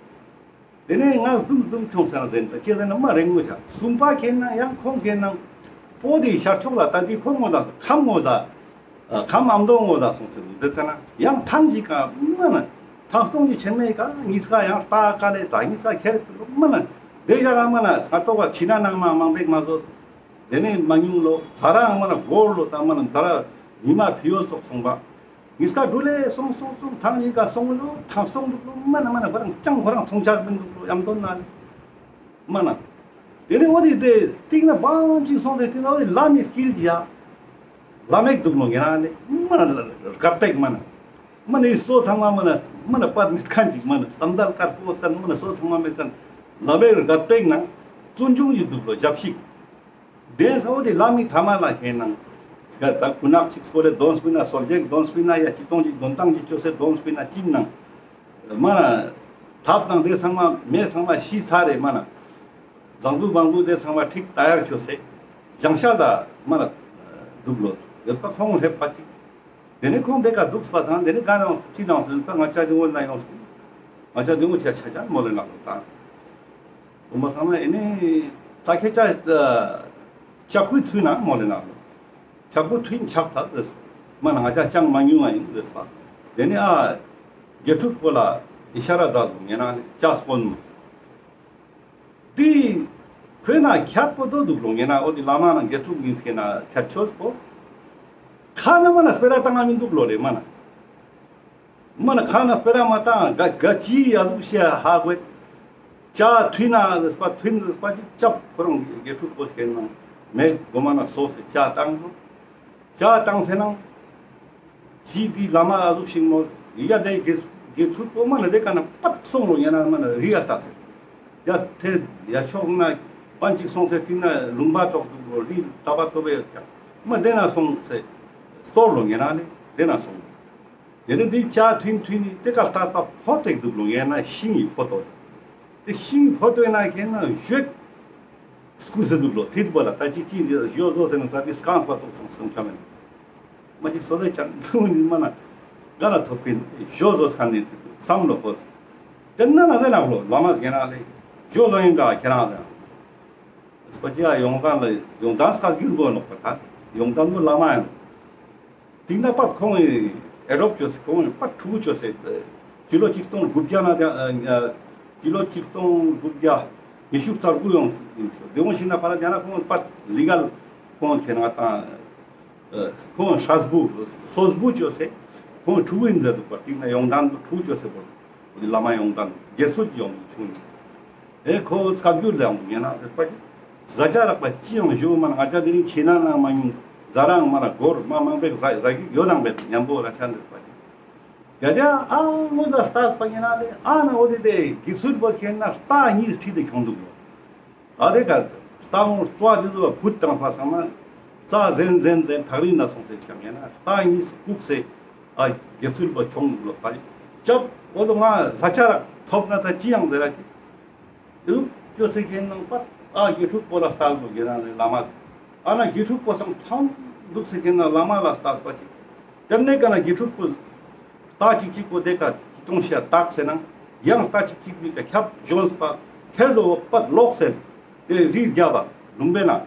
དེ་ནས་ང་ཟུམ་ཟུམ་ཁྱོང་ཟེར་ན་ཟེར་ད་ཅི་ཟེར་ན་མ་རེ་ངོ་ཆ་གསུམ་པ་ཁེན་ན་ཡང་ཁོང་ཁེན་ན་པོ་དེ་ཤར་ཕྱོགས་ལ་ད་དེ་ཁོ་ངོ་ད་ཁམས་ངོ་ད་ཁམས་ཨ་མདོ་ངོ་ད་སོང་ཚེ་འདི་ཚེ་ན་ཡང་ཐང་ཅིག་ག་མ་ན་ཐང་སྟོང་གི་ཆེན་མེད་ཀ་གཉིས་ཀ་ཡང་རྟ་ཀ་ལེ་ད་གཉིས་ཀ་ཁྱེར་མ་ན་དེ་ཞག་མ་ན་ས་ཐོག་ག་ཕྱི་ན་ནང་མ་མང་པེག་མ་བཟོ། དེ་ནས་མ་ཉུང་ལོ་ཚ་རང་མ་ན་སྒོར་ལོ་ད་མ་ན་ད་ར་ཉི་མ་ཕི་ཡོལ་ཙོགས་སོང་པ། ཉིས་ཀ་འགྲུལ་ལེ་སོང་སོང་སོང་ཐང་ཉིས་ཀ་སོང་ལོ་ཐང་སྟོང་འདུག་ལོ་མ་ན་མ་ན་ཁོ་རང་ཅང་ཁོ་རང་མཐོང་ཆ་མི་འདུག་ལོ་ཡམ་དོན་ན་ལེ་མ་ན། དེ་ནས་འོ་དེ་དེ་སྟིང་ན་བང་ཅིག་སོང་སྟེ་སྟིང་ན་འོ་དེ་ལམ་མི་དཀྱིལ་གྱི་ཡ་ལམ་མེད་འདུག་ལོ་ངེ་རང་ལེ་མ་ན་རྒད་པེག་མ་ན་མ་ན་ཡི་སོ་ཚང་མ་མ་ན་མ་ན་པད་མེད་མཁན་ཅིག་མ་ན་བསམ་དར་དཀར་པོ་བསྟན་མ་ན་སོ་ཚང་མ་མེད་མཁན་ལམ་མེད་རྒད་པེག་ན་བཙུན་ཆུང་ཡི་འདུག་ལོ་རྒྱབ་ཤིག་དེ་ས་འོ་དེ་ལམ་མི་ཐ་མ་ལ་ཁེན་ན་ད་ཁུ་ནག་ཅིག་སྐོར་ལེ་དོན་སྤི་ན་སོལ་ཇེག་དོན་སྤི་ན་ཡ་ཅི་གཏོང་ཅིག་དོན་ཏང་ཅིག་ཅོ་སེ་དོན་སྤི་ན་ཅིག་ན་མ་ན་ ཐབ་དང་དེ་ཚང་མ་མེ་ཚང་མ་ཤི་ཚར་རེ་མ་ན། ཟངས་བུ་བང་བུ་དེ་ཚང་མ་ཁྲིག་ཏ་ཡར་ཆོས་སེ། ལྗང་ཤ་ད་མ་ན་དུག་ལོ་ཡོད་པ་ཁོང་སླེབས་པ་ཅིག་དེ་ནས་ཁོང་དེ་ཀ་དུག་པ་སང་དེ་ནས་ག་ནང་ཅི་ནང་སོང་པ་ང་ཅག་དེ་འོ་ན་ཡོང་སོང་། ང་ཅག་དེ་འོ་ཤ་ཆ་ཆ་མོ་ལེ་ནག་ལོ་ད། འོ་མ་ཚང་མ་ཨེ་ནས་ཙ་ཁེ་ཅ་ཅ་ཁུའི་ཚུལ་ན་མོ་ལེ་ནག་ལོ། ཆག་པོ་ཁྲིན་ཆག་ཚར་རེས། མ་ན་ང་ཅག་ཅང་མ་ཉུང་བ་ཡིན་རེས་པ། དེ་ནས་ཨ་དགེ་ཕྲུག་པོ་ལ་ཨི་ཤ་ར་ཛ་ཟུག་ངེ་ན་ཅ་སྐོན་མོ། དེ་ཁོས་ན་ཁྱད་པོ་དོ་འདུག་ལོ་ངེ་ན་འོ་དེ་བླ་མ་ན་དགེ་ཕྲུག་ཉིས་ཀེ་ན་ཁྱད་ཆོས་པོ། ཁ་ན་མ་ན་སྤེ་ར་བཏང་ང་མི་འདུག་ལོ་རེ་མ་ན། མ་ན་ཁ་ན་སྤེ་ར་མ་བཏང་ག་ག་ཅི་ཡ་ཟུག་ཤེས་ཧ་གོ། ཅ་ཐུན་ན་རེས་པ་ཐུན་རེས་པ་ཅིག་ཅབ་ཁོ་རང་དགེ་ཕྲུག་པོ་ཁེན་ན་མེ་གོ་མ་ན་སོ་སེ་ཅ་བཏང་ལོ། ཅ་བཏང་སེ་ན། ཅི་དེ་བླ་མ་ཨ་ཟུག་ཤིང་མོ་ཡ་དེ་དགེ་དགེ་ཚུལ་པོ་མ་ན་དེ་ཀ་ན་པད་སོང་ལོ་ཡ་ན་མ་ན་རི་ཡ་ལྟ་སེ། ཡ་ཐེ་ཡ་ཕྱོགས་ན་པན་ཅིག་སོང་སེ་ཏིང་ན་ལུང་པ་ཙོགས་འདུག་ལོ་རི་ལྟ་བ་ཏོ་བེ་ཡོད་ཀྱང་མ་དེ་ན་སོང་སེ་སྟོར་ལོ་ཡ་ན་ལེ་དེ་ན་སོང་། དེ་ནས་འདི་ཅ་ཐུན་ཐུན་ནི་དེ་ཀ་ལྟ་ལྟ་ཕོ་ཏེག་འདུག་ལོ་ཡང་ན་ཤིང་ཡི་ཕོ་ཏོ། དེ་ཤིང་ཡི་ཕོ་ཏོ་ཡིན་ན་ཁེན་ན་ཞོད་སྐུ་ཟེར་འདུག་ལོ་ཐིར་པོ་ལ་ད་ཅིག་ཅིག་ཞོ་ཟོ་ཟེར་ན་ད་དེ་སྐངས་པ་ཙོགས་སང་སང་ཁ་མེན། མ་ཅིག་སོ་ལེ་ཅང་ཐུན་ནི་མ་ན་ག་ལ་ཐོབ་ཀིན་ཞོ་ཟོ་སྐང་ནི་དེ་བསམ་ལོ་ཧོ་ཟེར། དེ་ན་ན་ཟེར་ནག་ལོ་བླ་མ་ཟེར་ན་ལེ་ཞོ་ཟོ་ཡིན་ད་ཁྱེད་རང་ཟེར། སྤ་ཅི་ཡ་ཡོང་ཐང་ལ་ཡོང་ཐང་སྐ་རྒྱུར་གོ་ནོག་པ་ད་ཡོང་ཐང་གོ་བླ་མ་ཡང་། དེ་ན་པ་ཁོང་ཨེ་ཌོབ་ཅོས་སེ་ཁོང་པ་ཕྲུ་གུ་ཅོས་སེ་ཕྱི་ལོ་ཆིག་སྟོང་དགུ་བརྒྱ་ན་ཕྱི་ལོ་ཆིག་སྟོང་དགུ་བརྒྱ་ཉི་ཤུ་རྩ་དགུ་ཡོང་ཡིན་ཁྱོ་དེ་འོང་ཤིན་ན་ཕ་ར་རྒྱ་ན་ཁོང་པ་ལི་གལ་ཁོང་ཁྱེད་ན་དང་ཁོང་ཧྲས་བུ་སོས་བུ་ཅོས་སེ་ཁོང་ཕྲུ་གུ་ཡིན་ཟེར་འདུག་པ་དེ་ན་ཡོང་ཐང་ཕྲུ་གུ་ཅོས་སེ་བོར། འོ་དེ་བླ་མ་ཡོང་དང་དགེ་ཚུལ་གྱི་ཡོང་བྱུང་། ཨེ་ཁོ་སྐབས་རྒྱུད་ལ་ཡོང་ཡིན་ན་རེད་པ། ཟ་ཆ་རག་པ་ཅི་ཡང་ཞུ་མ་ང་ཅག་དེ་རིང་ཁྱི་ན་ན་མ་ཡོང་ཟ་རང་མ་ན་སྒོར་མ་མང་པེག་ཟ་ཟ་གི་ཡོད་དང་བེད་མཉམ་པོ་ར་ཆ་འདུག་པ། ཡ་དེ་ཨ་མོ་ལ་ལྟས་པ་ཡིན་ན་ལེ་ཨ་ན་འོ་དེ་དེ་དགེ་ཚུལ་པོ་ཁྱེད་ན་རྟ་གཉིས་ཁྲིད་དེ་ཁྱོང་འདུག་ཡོད། ད་དེ་ཀ་རྟ་མོ་ཙོ་དེ་ཚོ་བུད་བཏང་སོང་བསམ་ན་རྩྭ་ཟན་ཟན་ཟན་ཐག་རིང་ན་སོང་སེ་ཀྱང་ཡང་ན་རྟ་གཉིས་བཀུག་སེ་ཨ་དགེ་ཚུལ་པོ་ཁྱོང་ལོག་པ་ཅབ་འོ་དོ་ང་ཟ་ཆ་རག་ཐོབ་ན་ད་ཅི་ཡང་ཟེར་ར་ཅི་དེ་ལུགས་ཅོ་ཚེ་ཁྱེད་ནང་པ་ཨ་དགེ་ཕྲུག་པོ་ལ་ལྟ་དགོས་དགེ་ན་ལེ་བླ་མ་ཨ་ན་དགེ་ཕྲུག་པོ་སང་ཐང་འདུག་སེ་ཁྱེད་ན་བླ་མ་ལ་ལྟ་པ་ཅི་དེ་ནས་ཀ་ན་དགེ་ཕྲུག་པོ། རྟ་གཅིག་གཅིག་པོ་དེ་ཀ་གཏོང་ཤ་བཏགས་ཟེར་ན་ཡང་རྟ་གཅིག་གཅིག་པའི་ཀ་ཁྱབ་ལྗོངས་པ་ཁེར་ལོ་པད་ལོག་ཟེར་དེ་རི་རྒྱབ་པ་ལུང་པའི་ནང་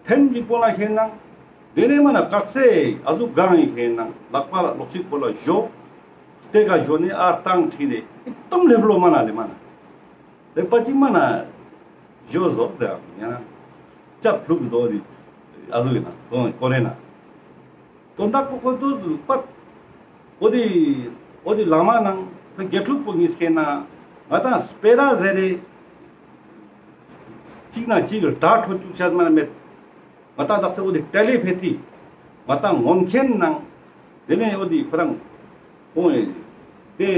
ཐེན་གཅིག་པོ་ན་ཁེན་ནང་དེ་ནས་མ་ན་བཀག་སེ་ཨ་ཟུག་གང་ཡིན་ཁེན་ནང་ལག་པ་ལ་ལོག་གཅིག་པོ་ལ་ཞོ་དེ་ཀ་ཞོ་ནས་ཨ་རྟང་ཁྲིད་དེ་ཨི་ཏམ་ལེབ་ལོ་མ་ན་ལེ་མ་ན་ལེབ་པ་ཅིག་མ་ན་ཞོ་ཟོ་ཟེར་ཡང་ན་ཅབ་ལུག་ཟོ་དེ་ཨ་ཟུག་ཡིན་ན་ཀོ་རེ་ན། དོན་དག་པོ་ཁོ་ཚོ་པད། འོ་དེ་འོ་དེ་བླ་མ་ནང་དགེ་ཕྲུག་པོ་ཉིས་ཀེ་ན་ང་དང་སྤེ་ར་ཟེར་རེ། གཅིག་ན་གཅིག་གི་དགྲ་ཁྲོད་བཅུག་ཆ་མ་མེད། ང་དང་དག་ས་འོ་དེ་ཏེ་ལེ་ཕེ་ཐི། ང་དང་ངོམ་མཁན་ནང་དེ་ནས་འོ་དེ་ཁོ་རང་ཁོང་དེ་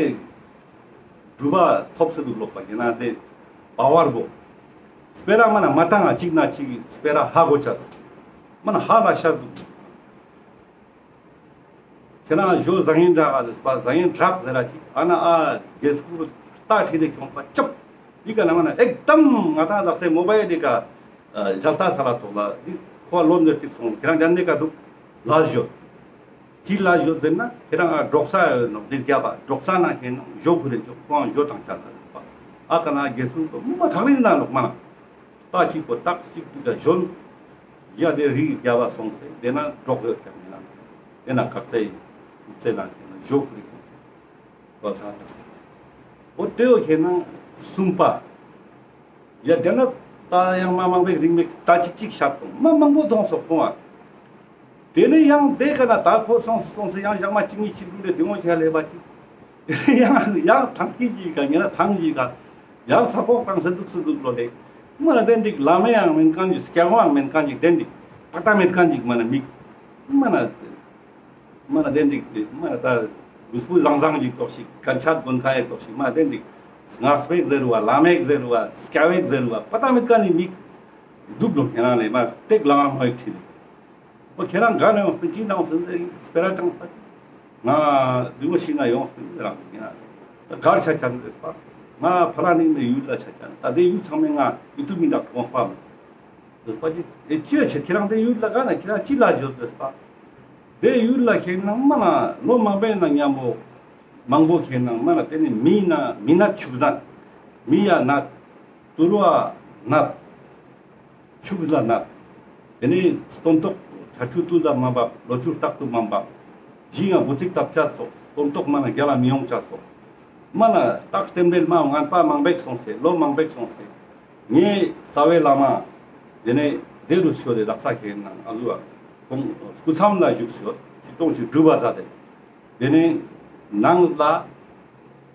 གྲུབ་པ་ཐོབ་སེ་འདུག་ལོག་པ་ཡིན་ན་དེ་པ་ཝར་པོ། སྤེ་ར་མ་ན་མ་བཏང་ང་གཅིག་ན་གཅིག་གི་སྤེ་ར་ཧ་གོ་ཆ་མ་ན་ཧ་ལ་ཤ་འདུག་ཁྱེད་རང་ཞོ་བཟང་ཡིན་འདྲ་ག་ཟེར་པ་བཟང་ཡིན་དྲག་ཟེར་ར་ཅིག་ཨ་ན་ཨ་རྒྱལ་ཚུགས་རྟ་ཁྲིད་དེ་ཁྱོངས་པ་ཅབ་འདི་ཀ་ན་མ་ན་ཨེག་དམ་ང་དང་ལགས་སེ་མོ་བའི་འདི་ཀ་ཞལ་ལྟ་ས་ལ་ཙོགས་ལ་འདི་ཁོ་ལོ་འདི་ཏིག་སོང་ཁྱེད་རང་ཅན་འདི་ཀ་འདུག་ལ་ཞོ་ཅི་ལ་ཞོ་ཟེར་ན་ཁྱེད་རང་ཨ་འབྲོག་ས་ཡོད་ནོག་འདི་རྒྱབ་པ་འབྲོག་ས་ན་ཁྱེད་ནང་ཞོ་ཁུ་རེ་ཅོག་ཁོང་ཞོ་དང་ཆ་ལ་ཟེར་པ་ཨ་ཀ་ན་རྒྱལ་ཚུགས་མོ་མ་ཐག་རིང་ན་ནོག་མ་ན། རྟ་གཅིག་པོ་རྟགས་གཅིག་པུ་ད་བཞོན། ཡ་དེ་རིའི་རྒྱབ་པ་སོང་སེ་དེ་ན་འབྲོག་ཡོད་ཀྱང་མིན་ན། དེ་ན་གག་རྩེ་ཡིན། རྩེ་ན་དེ་ན་བཞོ་ཁུ་རི་ཁོང་སེ། བ་ས་དང་། འོ་དེ་བོ་ཁྱེད་ན་གསུམ་པ། ཡ་དེ་ན་ད་ཡང་མ་མང་པོའི་རིང་མེད་ད་གཅིག་གཅིག་བཤད་དང་མ་མང་པོ་གཏོང་སོག་ཁོང་བ། དེ་ནས་ཡང་དེ་ཀ་ན་ད་ཁོ་སོང་སོང་སེ་ཡང་ཞག་མ་གཅིག་གཉིས་གཅིག་དགུ་ལས་དེ་འོང་ཁྱེད་ལས་པ་གཅིག་ཡང་ཡང་ཐང་ཀི་གི་ཀ་ཉེ་ན་ཐང་གི་ཀ་ཡང་ཚ་ཕོག་བཏང་སེ་འདུག་སེ་འདུག་ལོ་ལེ། མ་ན་དེ་འདིག་བླ་མ་ཡང་མེན་ཁན་གི་སྐྱ་བོའང་མེན་ཁན་གི་དེ་འདིག་པ་ཏ་མེད་ཁན་གི་མ་ན་མིག་མ་ན་མ་ན་དེ་འདིག་མ་ན་ད་གུས་པོ་བཟང་བཟང་གི་ཙོགས་ཤིག་གན་ཆད་གོན་ཁ་ཡེ་ཙོགས་ཤིག་མ་ན་དེ་འདིག་སྔགས་པའི་ཟེར་བ་བླ་མའི་ཟེར་བ་སྐྱ་བོའི་ཟེར་བ་པ་ཏ་མེད་ཁན་གི་མིག་འདུག་ལོ་ཉེ་ན་ལེ་མ་ཏེག་བླ་མ་མ་ཡིག་ཁྲིད་ལེ། པ་ཁྱེད་རང་ག་ནས་ཡོང་སྤེན་ཅི་ནང་སེམས་ཟེར་སྤེ་ར་དྲངས་པ། ང་འདི་མོ་ཞིག་ན་ཡོང་སྤེན་ཟེར་རང་ཡིན་ན། ད་ གར་ཆ་ཅན་རེད་པ། ང་ཕ་ར་ནི་ནི་ཡུལ་ལ་ཆ་ཅན། ད་དེ་ཡུལ་ཚང་མའི་ང་ཡུལ་དུ་མི་འདག་གོང་སྤ་མ་རེད་པ་ཅི། ཨེ་ཅི་ཆེ་ཁྱེད་རང་དེ་ཡུལ་ལ་ག་ན་ཁྱེད་རང་ཅི་ལ་བཞུགས་རེད་པ། དེ་ཡུལ་ལ་ཁྱེད་ནང་མ་ན་ལོ་མང་པོའི་ནང་མཉམ་པོ་མང་པོ་ཁྱེད་ནང་མ་ན་དེ་ནི་མི་ན་མི་ནད་ཕྱུགས་ནད། མི་ཡ་ནད། དུར་བ་ནད། ཕྱུགས་ལ་ནད། དེ་ནས་སྟོན་ཐོག་ཆར་ཆུ་དུས་ལ་མ་འབབ། ལོ་ཕྱུགས་རྟག་ཏུ་མ་འབབ། ཞིང་ང་འབུ་ཚིགས་བཏབ་ཆ་སོགས། སྟོན་ཐོག་མ་ན་རྒྱ་ལ་མི་ཡོང་ཆ་སོགས། མ་ན་རྟགས་རྟེན་འབྲེལ་མ་ངན་པ་མང་པོ་སོང་སེ། ལོ་མང་པོ་སོང་སེ། ངའི་རྩ་བའི་བླ་མ། དེ་ནས་དེ་རུ་སྐྱོད་དེ་དག་ས་ཁེ་ནང་ཨ་ཟུ་བ། ཁོང་སྐུ་མཚམས་ལ་བཞུགས་སོ། ཅི་གཏོང་ཞིག་སྒྲུབ་པ་མཛད་དེ། དེ་ནས་ནང་ལ།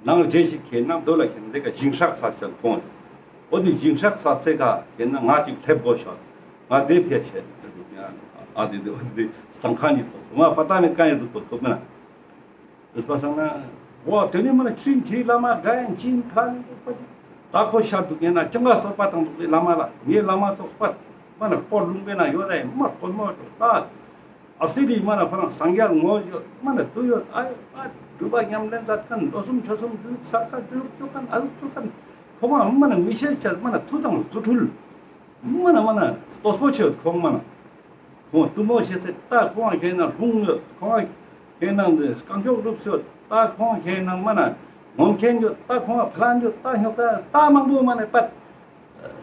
ནང་རྗེས་ཤིག་ཁེ་ནང་དོ་ལ་ཁེ་ནང་དེ་ཀ་ཞིང་ཤག་ས་ཆ་ཁོང་། འོ་དེ་ཞིང་ཤག་ས་ཚེ་ཀ་ཁེ་ནང་ང་ཅིག་སླེབས་དགོས་ཤོག་ང་དེ་ཕེ་ཆེ་ཟེར་དུ་ཡང་ཨ་དེ་དེ་འོ་དེ་སང་ཁང་ཉིད་སོང་སོང་ང་པ་ཏ་མེད་ཀ་ཡེ་འདུག་པོ་ཐོབ་ན། རེས་པ་སང་ན། འོ་དེ་ནས་མ་ན་ཆུན་ཁྱི་བླ་མ་ག་ཡན་ཅིན་ཕ་ནི་རེས་པ་ཅི། ད་ཁོ་ཤར་འདུག་ཡིན་ན་ཅང་ག་སོགས་པ་དང་འདུག་དེ་བླ་མ་ལ་ངའི་བླ་མ་ཚོགས་པ། མ་ན་སྤོ་ལུང་པའི་ན་ཡོད་རེད་མ་སྐོར་མོ་འགྲོ་ད། ཨ་སི་རི་མ་ན་ཁོ་རང་སངས་རྒྱས་ངོ་ཡོད་མ་ན་དུ་ཡོད་ཨ་ཡོད་ཨ་སྒྲུབ་པ་ཉམས་ལེན་མཛད་མཁན་ལོ་གསུམ་ཆོ་གསུམ་དུ་ས་ཁ་དུ་ཅོ་མཁན་ཨ་རུ་ཅོ་མཁན་ཁོ་མ་མ་ན་མི་ཤེས་ཆ་མ་ན་མཐུ་དང་རྫུ་འཕྲུལ་མ་ན་མ་ན་སྟོབས་པོ་ཆེ་ཡོད་ཁོང་མ་ན་ཁོང་གཏུམ་མོ་ཤེས་ཚེ་ད་ཁོང་ཁེ་ན་ལྷུང་ཡོད་ཁོང་ཁེ་ན་རྐང་མགྱོགས་སྒྲུབ་ཡོད་ད་ཁོང་ཁེ་ན་མ་ན་ངོམ་མཁན་ཡོད་ད་ཁོང་ཕ་ལན་ཡོད་ད་ཉོག་ད་ད་མང་པོ་མ་ན་པད་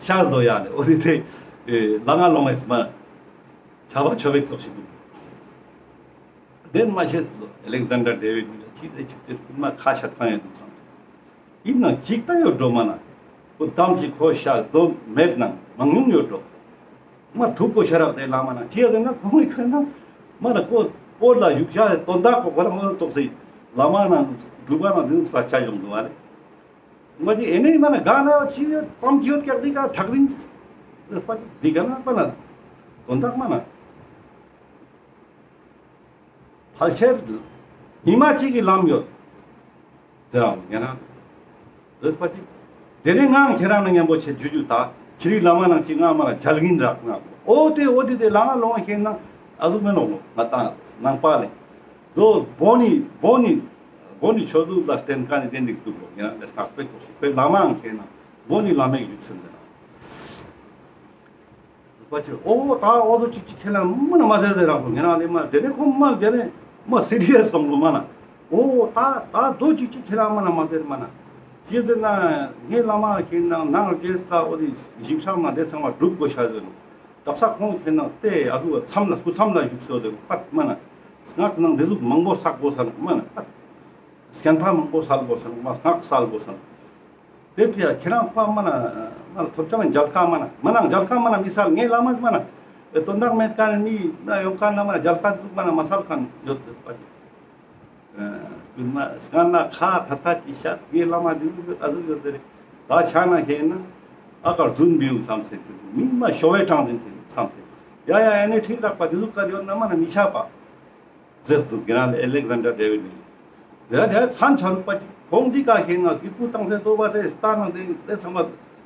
ཤར་དོ་ཡ་ལེ་འོ་དེ་དེ་ལ་ང་ལོང་ངེ་མ་ན། ཆ་བ་ཆོ་བེག་ཙོགས་ཤིག་འདུག་དེན་མ་ཤེས་སོ་ཨེ་ལེག་ཟན་ཌར་ཌེ་ཝིཌ་ནི་ཅི་དེ་ཅིག་དེ་མ་ཁ་ཤ་ཐང་ཡོད་འདུག་བསམ་སོ། ཡིན་ནང་ཅིག་ད་ཡོད་འགྲོ་མ་ན། ཁོ་དམ་ཅིག་ཁོ་ཤ་དོ་མེད་ནང་མང་ཉུང་ཡོད་འགྲོ། མ་ཐུག་གོ་ཤ་རག་དེ་བླ་མ་ན་ཅི་ཡ་ཟེར་ན་ཁོང་གི་ཁོན་ན་མ་ན་ཁོ་སྤོ་ལ་བཞུགས་ཤ་དོན་དག་ཁོ་ཁོ་རང་ངོ་ཙོགས་སེ་བླ་མ་ན་སྒྲུབ་པ་ན་དེ་ཚོ་ལ་ཆ་ཡོང་འདུག་བ་ལེ། མ་ཅི་ཨེ་ནེ་མ་ན་ག་ན་ཡོད་ཅི་ཡོད་ཙམ་ཅི་ཡོད་ཀྱག་འདི་ག་ཐག་རིང་། རེས་པ་ཅི་འདི་ག་ན་མ་ན་དོན་དག་མ་ན། ཕལ་ཆེར་ཉི་མ་གཅིག་གི་ལམ་ཡོད། དེ་རང་ངེ་རང་རེས་པ་ཅི། དེ་ནས་ང་ཁྱེད་རང་ནང་མཉམ་པོ་ཆེ་ཇུ་ཇུ་ད་ཁྱེད་རིག་བླ་མ་ནང་ཅིག་ང་མ་ལ་མཇལ་གིན་རག་ང་། འོ་དེ་འོ་དེ་དེ་ལ་ང་ལོང་ཁྱེད་ནང་ཨ་ཟུག་མེ་ནོག་ང་ཏང་ནང་པ་ལེ། དོ་བོ་ནི་བོ་ནི་བོ་ནི་ཆོས་ལུགས་ལ་བརྟེན་མཁན་ནི་དེ་འདུག་འདུག་ལོ་ཡིན་ན་ལས་སྔགས་པའི་ཐོག་ཞིག་པའི་བླ་མའང་ཁྱེད་ནང་བོ་ནི་བླ་མའི་ཡུག་སེམས་ཟེར་ན། པ་ཅི་འོ་ད་འོ་དོ་ཅིག་ཅིག་ཁྱེད་ལ་མ་ན་མ་ཟེར་ཟེར་རག་སོ་ངེ་ན་ལེ་མ་དེ་ནས་ཁོ་མ་དེ་ནས་མ་སི་རི་ཡས་སོང་ལོ་མ་ན། འོ་ད་ད་དོ་ཅིག་ཅིག་ཁྱེད་ལ་མ་ན་མ་ཟེར་མ་ན། ཅི་ཟེར་ན་ངའི་བླ་མ་ཁྱེད་ནང་ནང་རྗེས་ལ་འོ་དེ་ཞིང་ཁྲམ་ན་དེ་ཚང་མ་སྒྲུབ་དགོས་ཤ་ཟེར་ནོ། དག་ས་ཁོང་ཁྱེད་ནང་དེ་ཨ་ཟུག་མཚམས་ལ་སྐུ་མཚམས་ལ་བཞུགས་སོ་ཟེར་པད་མ་ན། སྔགས་ནང་དེ་ཟུག་མང་པོ་བསགས་དགོས་ས་ནོ་མ་ན་པད། སྐྱན་པ་མང་པོ་སལ་དགོས་ས་ནོ་མ་སྔགས་སལ་དགོས་ས་ནོ། དེ་ཕི་ཡ་ཁྱེད་རང་ཁོ་མ་ན་མ་ན་ཐོབ་ཆ་མ་མཇལ་ཁ་མ་ན་མ་ན་མཇལ་ཁ་མ་ན་མི་སལ་ངའི་བླ་མ་མ་ན་དོན་དག་མེད་ཀ་ནས་མི་ན་ཡོང་ཀ་ན་མ་ན་མཇལ་ཁ་ཟུག་མ་ན་མ་སལ་ཁན་ཡོད་དེ་པ་ཅི། ཨ་མ་སྔ་ན་ཁ་ཐ་ཐ་ཅི་ཤ་ངའི་བླ་མ་དེ་ཟུག་ཡོད་ཨ་ཟུག་ཡོད་དེ་རེད། ད་ཆ་ན་ཁྱེད་ན་ཨ་ཀར་རྫུན་བིའུ་བསམ་སེ་དེ་མི་མ་ཤོ་བའི་གྲངས་འཛིན་དེ་བསམ་སེ་ཡ་ཡ་ཡ་ནས་ཁྲིད་རག་པ་དེ་ཟུག་ཀ་ཡོད་ན་མ་ན་མི་ཆ་པ། ཟེར་འདུག་གི་ན་ཨེ་ལེག་ཟན་ཌར་ཌེ་ཝིཌ་ནི། དེ་དེ་མཚན་ཆ་རུག་པ་ཅིག་ཁོང་འདི་ག་ཁེ་ན་སྐྱིད་པོ་བཏང་སེ་ལྟོ་བ་སེ་ལྟ་ན་དེ་དེ་ཚང་མ་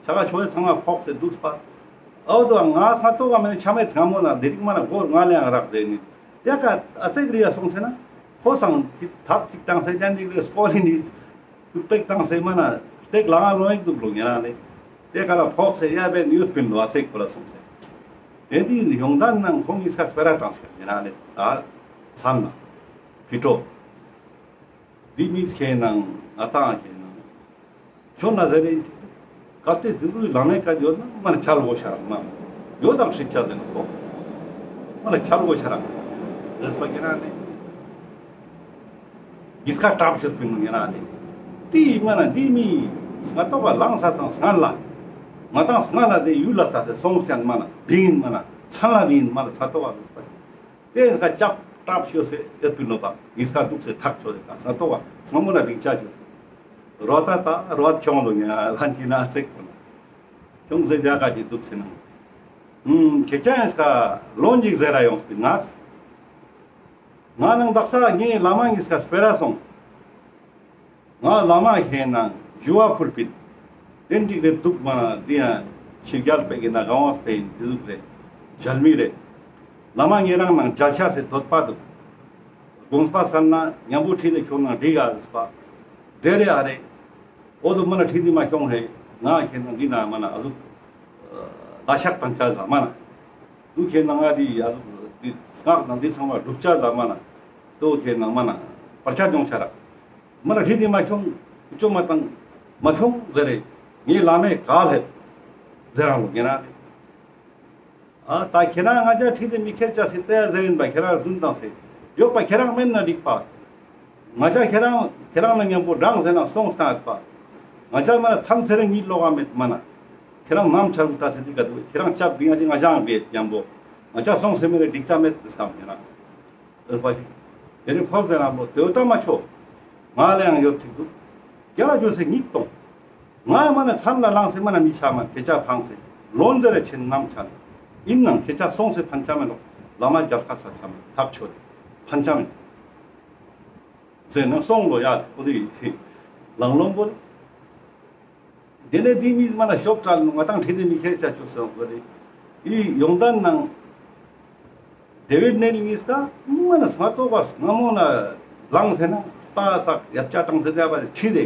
ཆ་ག་ཆོས་ཚང་མ་ཕོག་སེ་འདུག་པ། ཨའོ་དོ་ང་ཚང་ལྟོ་བ་མེད་ཆ་མེད་ཚང་མོ་ན་དེ་རིག་མ་ན་སྒོར་ང་ལེ་ཡང་རག་ཟེ་ནི། དེ་ག་ཨ་ཙེག་རི་ཡ་སོང་སེ་ན་ཁོ་སང་ཐབ་ཅིག་བཏང་སེ་ཅན་འདི་ལེ་སྐོར་ནི། ཏུག་པེག་བཏང་སེ་མ་ན་སྟེགས་ལ་ང་ལོ་ཡིག་འདུག་ལོ་ཉེ་རང་ལེ། དེ་ག་ལ་ཕོག་སེ་ཡ་བེན་ཡོད་པིན་ལོ་ཨ་ཚེ་ཁོ་ལ་སོང་སེ། དེ་དེ་ཡོང་ད་ནང་ཁོང་གིས་ཁ་སྤེ་ར་བཏང་སེ་ཉེ་རང་ལེ་ད་ཚང་ན་ཕི་ཏོ། དེ་མིས་ཁེ་ནང་ང་ཏང་ཁེ་ནང་ཆོ་ན་ཟེར་རེ་གལ་ཏེ་དེ་ཚོའི་ལམ་ནས་བཀལ་ཡོད་ན་མ་ན་ཆལ་གོ་ཤ་རག་མ་ཡོད་དང་ཧྲིག་ཆ་ཟེར་ནོ་ཁོ་མ་ན་ཆལ་གོ་ཤ་རག་རེས་པ་ཁེ་ནང་ནས། གིས་ཁ་གྲབས་ཤོར་པིན་ནོ་ཉེ་རང་ནི། དེ་མ་ན་དེ་མི་སྔ་ཏོག་ག་ལངས་ས་དང་སྔ་ལ། ང་དང་སྔ་ལ་དེ་ཡུལ་ལ་ལྟ་སེ་སོང་ཅན་མ་ན་བིན་མ་ན་ཚན་ལ་བིན་མ་ན་ས་ཏོག་ག་དེ་ཁ་ཅབ་གྲབས་ཤོར་སེ་ཡོད་པིན་ནོ་པ་གིས་ཁ་འདུག་སེ་ཐག་ཆོད་དེ་ད་སྔ་ཏོག་ག་སྔ་མོ་ལ་བིན་ཆ་ཤོར་སེ། རོ་ད་ད་རོ་ད་ཁྱོང་ལོ་ཉེ་རང་ལ་ཅི་ན་ཚེག་པོ་ན། ཁྱོང་སེ་རྒྱ་ག་ཅི་འདུག་སེ་ན། ཁྱེད་ཅག་ཡང་ཁ་ལོན་ཅིག་ཟེར་ར་ཡོང་སྤིན་ནས། ང་ནང་དག་ས་ངའི་བླ་མ་གཉིས་ཀ་སྤེ་ར་སོང་། ང་བླ་མ་ཁེ་ནང་ཞུ་བ་ཕུལ་པིན། དེན་ཅིག་རེ་འདུག་མ་ན་འདི་ཡང་ཕྱི་རྒྱལ་པའི་གི་ན་གང་བ་སྤེ་ཡིན་དེ་ཟུག་རེ་མཇལ་མི་རེ། བླ་མ་ངེ་རང་ནང་མཇལ་ཆ་སེ་འདོད་པ་འདུག་དགོངས་པ་སལ་ན་མཉམ་པོ་ཁྲིད་དེ་ཁྱོང་ནང་འགྲིག་ག་ཟེར་པ། དེ་རེ་ཨ་རེ། འོ་དོ་མ་ན་ཁྲིད་དེ་མ་ཁྱོང་ཧེ། ང་ཁྱེད་ན་འདི་ན་མ་ན་ཨ་ཟུག་ལ་ཤག་ཕན་ཆ་ལ་མ་ན། དུ་ཁྱེད་ན་ང་འདི་ཨ་ཟུག་འདི་སྔགས་ན་འདི་ཚང་མ་སྒྲུབ་ཆ་ལ་མ་ན། དུ་ཁྱེད་ན་མ་ན་བར་ཆད་ཡོང་ཆ་ར། མ་ན་ཁྲིད་དེ་མ་ཁྱོང་། ཅོ་མ་བཏང་། མ་ཁྱོང་ཟེར་རེ། ངའི་བླ་མའི་བཀའ་ལེབ་ཟེར་རང་ལོ་ངེ་ན་རེ། ཨ་ད་ཁྱེད་རང་ང་ཅག་ཁྲིད་དེ་མི་ཁྱེར་ཆ་སི་ཏེ་ཟེར་ཡིན་པ་ཁྱེད་རང་རྫུན་བཏང་སེ། ཡོག་པ་ཁྱེད་རང་མེད་ན་འགྲིག་པ། ང་ཅག་ཁྱེད་རང་ཁྱེད་རང་ན་མཉམ་པོ་འབྲང་ཟེར་ན་སོང་སྟངས་ཡོད་པ། ང་ཅག་མ་ན་མཚམས་ཚེ་རིང་ཉིད་ལོག་ག་མེད་མ་ན། ཁྱེད་རང་ནམ་ཆ་རུ་ལྟ་སེ་འདི་ག་དུ་ཁྱེད་རང་ཅག་བི་ང་ཅག་ང་ཅག་བེད་མཉམ་པོ། ང་ཅག་སོང་སེ་མེད་རེ་འགྲིག་ཆ་མེད་དེ་སམ་ཁྱེད་རང་། ཨེ་པ་ཞིག་དེ་ནི་ཁོ་ཟེར་རང་པོ་དེ་ལྟ་མ་ཆོག་ང་ལ་ཡང་ཡོད་ཐིག་འདུག་རྒྱ་ལ་བཅོས་སེ་ཉིད་གཏོང་། ང་མ་ན་མཚམས་ལ་ལངས་སེ་མ་ན་མི་ཆ་མ་ཁྱེད་ཅག་ཕངས་སེ། ལོན་ཟེར་རེ་ཆེན་ནམ་ཆ་ནི། ཡིན་ནང་ཁྱེད་ཅག་སོང་སེ་ཕན་ཆ་མེད་ལོ། བླ་མ་རྒྱལ་ཁ་ཚ་ཆ་མེད་ཐག་ཆོད་དེ་ཕན་ཆ་མེད། ཟེར་ན་སོང་ལོ་ཡ་ཁོ་དེ་ཡིན་ཐིག་ལང་ལོང་པོ། དེ་ནས་དེ་མི་མ་ན་ཤོབ་ཁྲལ་ནུ་ང་དང་ཁྲིད་དེ་མི་ཁྱེར་ཆ་ཆོག་སོང་གོ་རེ། ཨི་ཡོང་དན་ནང་། ཌེ་བིད་ནེལ་གཉིས་ཀ་མ་ན་སྔ་ཏོག་པ་སྔ་མོ་ན་ལངས་སེ་ན་ལྟ་ས་ཡབ་ཆ་དང་སེ་དེ་བ་ཁྲིད་དེ།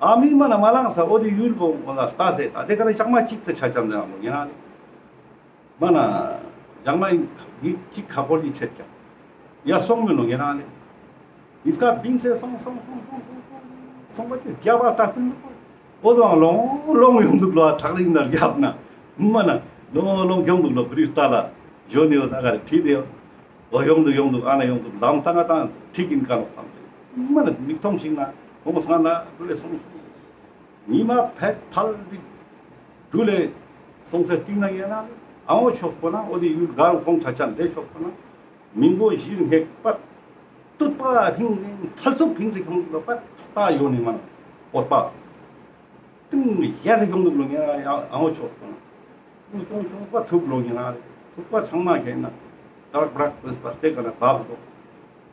ཨ་མི་མ་ན་མ་ལངས་ས་འོ་དེ་ཡུལ་པོ་འོ་ན་ལྟ་སེ་ད་དེ་ཀ་ན་ཞག་མ་གཅིག་ཏུ་ཆ་ཆམ་ཟེར་ནོ་ཡིན་ན་ལེ། མ་ན་ཡང་མ་ཡིན་གཅིག་ཁ་ཕོར་གྱི་ཆེད་ཀྱང་ཡ་སོང་མི་ནོ་ངེ་རང་ལེ། ཡིས་ཀ་བིང་སེ་སོང་སོང་སོང་སོང་སོང་སོང་སོང་པ་ཅི་རྒྱ་བ་ལྟ་ཁུལ་འདུག་པ། འོ་དོ་ལོང་ལོང་ཡོང་འདུག་ལོ་ཐག་རིང་ན་རྒྱབ་ན་མ་ན་ལོང་ལོང་ཡོང་འདུག་ལོ་བུ་རི་ལྟ་ལ་ཇོ་ནི་འོ་ད་ག་རེ་ཁྲིད་དེ་འོ་ཡོང་འདུག་ཡོང་འདུག་ཨ་ན་ཡོང་འདུག་ལམ་ད་ང་ད་ཁྲིད་ཀྱིན་ཀ་ནོ་ཁམ་ཅེ་མ་ན་མིག་མཐོང་ཞིག་ན་འོ་མ་སང་ན་ལུ་ལེ་སོང་སོང་། ཉི་མ་ཕེབས་ཐལ་བི་འགྲུལ་ལེ་སོང་སེ་སྟིང་ན་ཡིན་ན་ཨ་འོ་ཆོག་པོ་ན་འོ་དེ་ཡུལ་གར་ཁོང་ཆ་ཆ་འདེ་ཆོག་པོ་ན་མི་མགོ་བཞིར་སྔས་པ་སྟུད་པ་ཕིང་ནས་ཐལ་ཚུབ་ཕིང་སེ་ཁོང་ལ་པ་ལྟ་ཡོང་ནི་མ་ན་འོ་པ། ཏིང་ཡ་སེ་ཁོང་ལུག་ལོ་ངེ་ཨ་འོ་ཆོག་པོ་ན། ཁྱུང་ཁྱུང་ཁྱུང་པ་ཐུག་ལོ་ཉི་ན་རེ། ཐུག་པ་ཚང་མ་ཁེན་ན་ཏར་བྲག་པོས་པར་ཏེ་ཀ་ན་བབ་ལོ།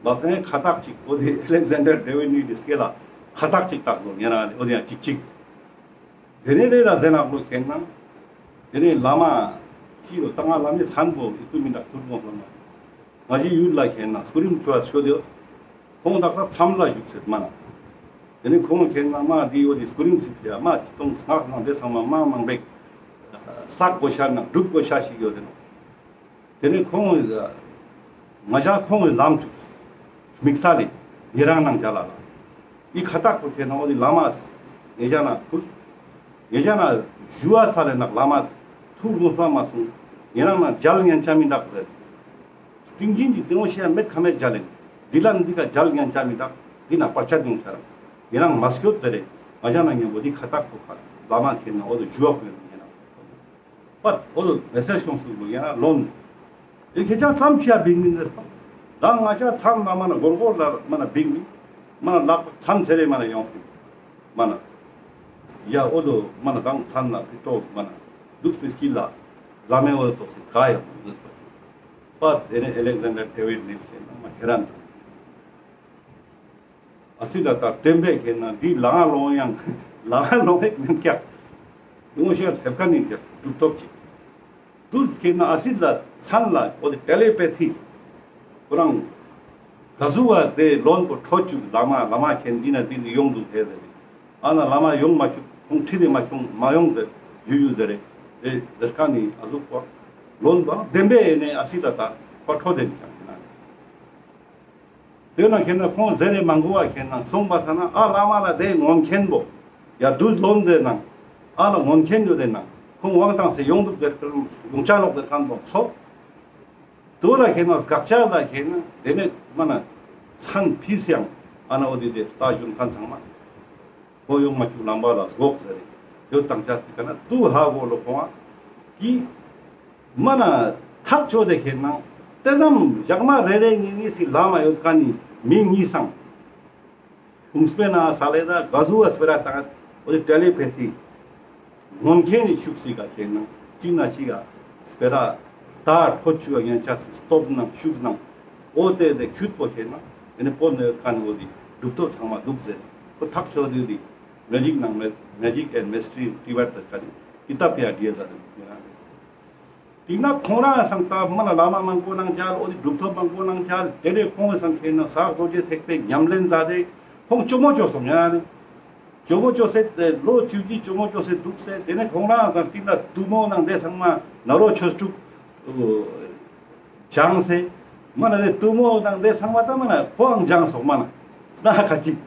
བབ་ནས་ཁ་བཏགས་ཅིག་འོ་དེ་ཨེ་ལེག་ཟན་ཌར་ཌེ་ཝིཌ་ནི་དི་སྐེ་ལ་ཁ་བཏགས་ཅིག་བཏགས་ལོ་ཉི་ན་རེ། འོ་དེ་ཡང་ཅིག་ཅིག་དེ་ནས་དེ་ལ་ཟེར་ནག་ལོ་ཁེན་ན། དེ་ནས་བླ་མ་ཅི་ཡོད་ད་ང་བླ་མའི་མཚན་པོ་ཨི་ཏུ་མི་འདྲ་ཐུར་མོ་ལོ་མ། ང་ཞི་ཡུལ་ལ་ཁེན་ན་སྐུ་རིམ་བཅོ་བ་ཆོས་དེ་ཁོང་དག་ས་མཚམས་ལ་བཞུགས་ཚེ་མ་ན། དེ་ནས་ཁོང་ཁེན་ན་མ་དེ་ཡོད་དེ་སྐུ་རིམ་ཞིག་ཡ་མ་ཅི་གཏོང་སྔགས་ནང་དེ་ཚང་མ་མ་མང་པེག་བསགས་དགོས་ཤ་ན་སྒྲུབ་དགོས་ཤ་ཞིག་ཡོད་དེ་ནོ། དེ་ནས་ཁོང་ང་ཞ་ཁོང་ལམ་བཅུག་དམིགས་བསལ་ལས་ཉེ་རང་ནང་རྒྱ་ལ་ལ་ཨི་ཁ་བཏགས་པོ་ཁེན་ན་འོ་དེ་བླ་མ་ཉེ་རྒྱ་ན་ཐུག་ཉེ་རྒྱ་ན་ཞུ་བ་ས་ལས་ནག་བླ་མ་ཐུག་ལོ་སོ་མ་སོང་ཉེ་རང་ན་མཇལ་ཉན་ཆ་མི་འདུག་ཟེར། ཏིང་ཅིན་གྱི་ཏེ་འོ་ཤེས་མེད་ཁ་མེད་མཇལ་ལེན། འདི་ལ་འདི་ཀ་མཇལ་ཉན་ཆ་མི་འདུག་འདི་ན་བར་ཆད་ཡོང་ཆ་ར། ཡིན་ནང་མ་སྐྱོད་ཟེར་རེ། ང་ཞ་ན་ཉམ་པོ་འདི་ཁ་བཏགས་པོ་ཁ་བླ་མ་ཁེན་ན་འོ་དོ་ཞུ་བ་ཁོ་ཡོད་ཡིན་ན། པད་འོ་དོ་མེ་སེཇ་ཁྱོང་སུ་ལོ་ཡིན་ན་ལོན། འདི་ཁྱེད་ཅག་མཚམས་ཤིག་ཡ་བིང་མིན་རེད་པ། ད་ང་ཅག་མཚམས་ལ་མ་ན་སྒོར་སྒོར་ལ་མ་ན་བིང་མིན། མ་ན་ལག་མཚམས་ཚེ་རེ་མ་ན་ཡོང་སྲིད། མ་ན། ཡ་འོ་དོ་མ་ན་གང་མཚམས་ལ་ཕི་ཏོག་མ་ན། འདུག་སྤེ་སྐྱིད་ལ། བླ་མའི་འོ་དོ་ཚོགས་སྲིད་ག་ཡོང་འདུག་པ། པ་དེ་ནས་ཨེ་ལེག་ཟན་ཌར་ཌེ་ཝིཌ་ནིལ་ཁེན་ན་མ་ཧེ་རན་ཚང་། ཨ་སི་ལ་ད་བདེན་པས་ཁེན་ན་འདི་ལང་ལོང་ཡང་ལང་ལོང་ཡང་མིན་ཀྱག་ཡོང་ཤེས་ལེབ་ཀ་ནི་ཀྱག་གྲུབ་ཐོབ་ཅིག་དུས་ཁེན་ན་ཨ་སི་ལ་མཚན་ལ་འོ་དེ་ཏེ་ལེ་པེ་ཐི་ཁོ་རང་ག་ཟུ་བ་དེ་ལོན་པོ་ཁྲོ་བཅུག་བླ་མ་བླ་མ་ཁེན་འདི་ན་འདི་ནི་ཡོང་འདུག་ཧེ་ཟེར་རེ། ཨ་ན་བླ་མ་ཡོང་མ་བཅུག་ཁོང་ཁྲིད་དེ་མ་ཁྱོང་མ་ཡོང་ཟེར་ཡུ་ཡུ་ཟེར་རེ། དེ་ཟེར་ཁ་ནི་ཨ་ཟུག་པོ་ལོན་པ་བདེན་པས་ནས་ཨ་སི་ལ་ད་ཁོ་ཁྲོ་དེ་ནི་ཀྱང་ཁེན་ན། དེ་ན་ཁེན་ན་ཁོང་ཟེར་རེ་མང་གོ་བ་ཁེན་ན་སོང་པ་ས་ན་ཨ་བླ་མ་ལ་དེ་ངོན་མཁན་པོ་ཡ་དུས་ལོན་ཟེར་ན་ཨ་ལ་ངོན་མཁན་ཡོད་དེ་ན་ཁོང་དབང་བཏང་སེ་ཡོང་འདུག་ཟེར་ཡོང་ཆ་ལོག་ཟེར་ཁན་པོ་ཚོ། དུ་ལ་ཁེན་ན་དགག་ཆ་ལ་ཁེན་ན་དེ་ནས་མ་ན་མཚན་ཕིས་ཡང་ཨ་ན་འོ་དེ་དེ་ལྟ་ཞུན་ཁན་ཚང་མ་ཁོ་ཡོང་མ་བཅུག་ལམ་པ་ལ་སྒོག་ཟེར་རེ་ཡོད་དང་ཆ་སི་ཀ་ན་དུ་ཧ་གོ་ལོ་ཁོང་ཨ་ཀི་མ་ན་ཐག་ཆོད་དེ་ཁེན་ན་དེ་ཙམ་ཞག་མ་རེ་རེ་གཉིས་གཉིས་སི་ལམ་ཡོད་ཁན་ནི་མི་གཉིས་སང་། ཁུངས་སྤེ་ན་ས་ལེ་ད་ག་ཟུ་བ་སྤེ་ར་ཏང་འོ་དེ་ཏེ་ལེ་པེ་ཐི་ངོན་མཁན་ནི་ཤུགས་སི་ག་ཁེན་ན་གཅིག་ན་གཅིག་ག་སྤེ་ར་ད་ཁྲོ་ཆུ་བ་ཉན་ཆ་སི་སྟོབས་ནང་ཤུགས་ནང་འོ་དེ་དེ་ཁྱུད་པོ་ཁེན་ན་དེ་ནས་པོ་ནེ་ཁན་འོ་དེ་གྲུབ་ཐོབ་ཚང་མ་འདུག་ཟེར་ཁོ་ཐག་ཆོད་དེ་དེ་མེ་ཇིག་ནང་མེ་ཇིག་ཨེན་མེ་སི་ཊི་རི་ཏི་བར་ད་ཁ་ནི་ཀི་ཏབ་ཡ་དྲིས་ཟ་དེ་ཡོད་ན། དེ་ན་ཁོང་རང་སང་ད་མ་ན་བླ་མ་མང་པོ་ནང་མཇལ། འོ་དེ་གྲུབ་ཐོབ་མང་པོ་ནང་མཇལ། དེ་ནས་ཁོང་སང་ཁེན་ན་ས་རྡོ་རྗེ་ཐེག་པའི་ཉམས་ལེན་མཛད་དེ་ཁོང་ཅོ་མོ་ཅོ་སོང་ཡ་ནི། ཇོ་མོ་ཇོ་སེ་ལོ་བཅུ་བཞི་ཇོ་མོ་ཇོ་སེ་འདུག་སེ་དེ་ནས་ཁོང་རང་ཚང་ཏིང་ན་ཏུ་མོ་ནང་དེ་ཚང་མ་ན་རོ་ཆོས་དྲུག་སྦྱངས་སེ་མ་ན་དེ་ཏུ་མོ་ནང་དེ་ཚང་མ་ད་མ་ན་ཁོའང་སྦྱངས་སོག་མ་ན་སྣ་ཁ་ཅིག་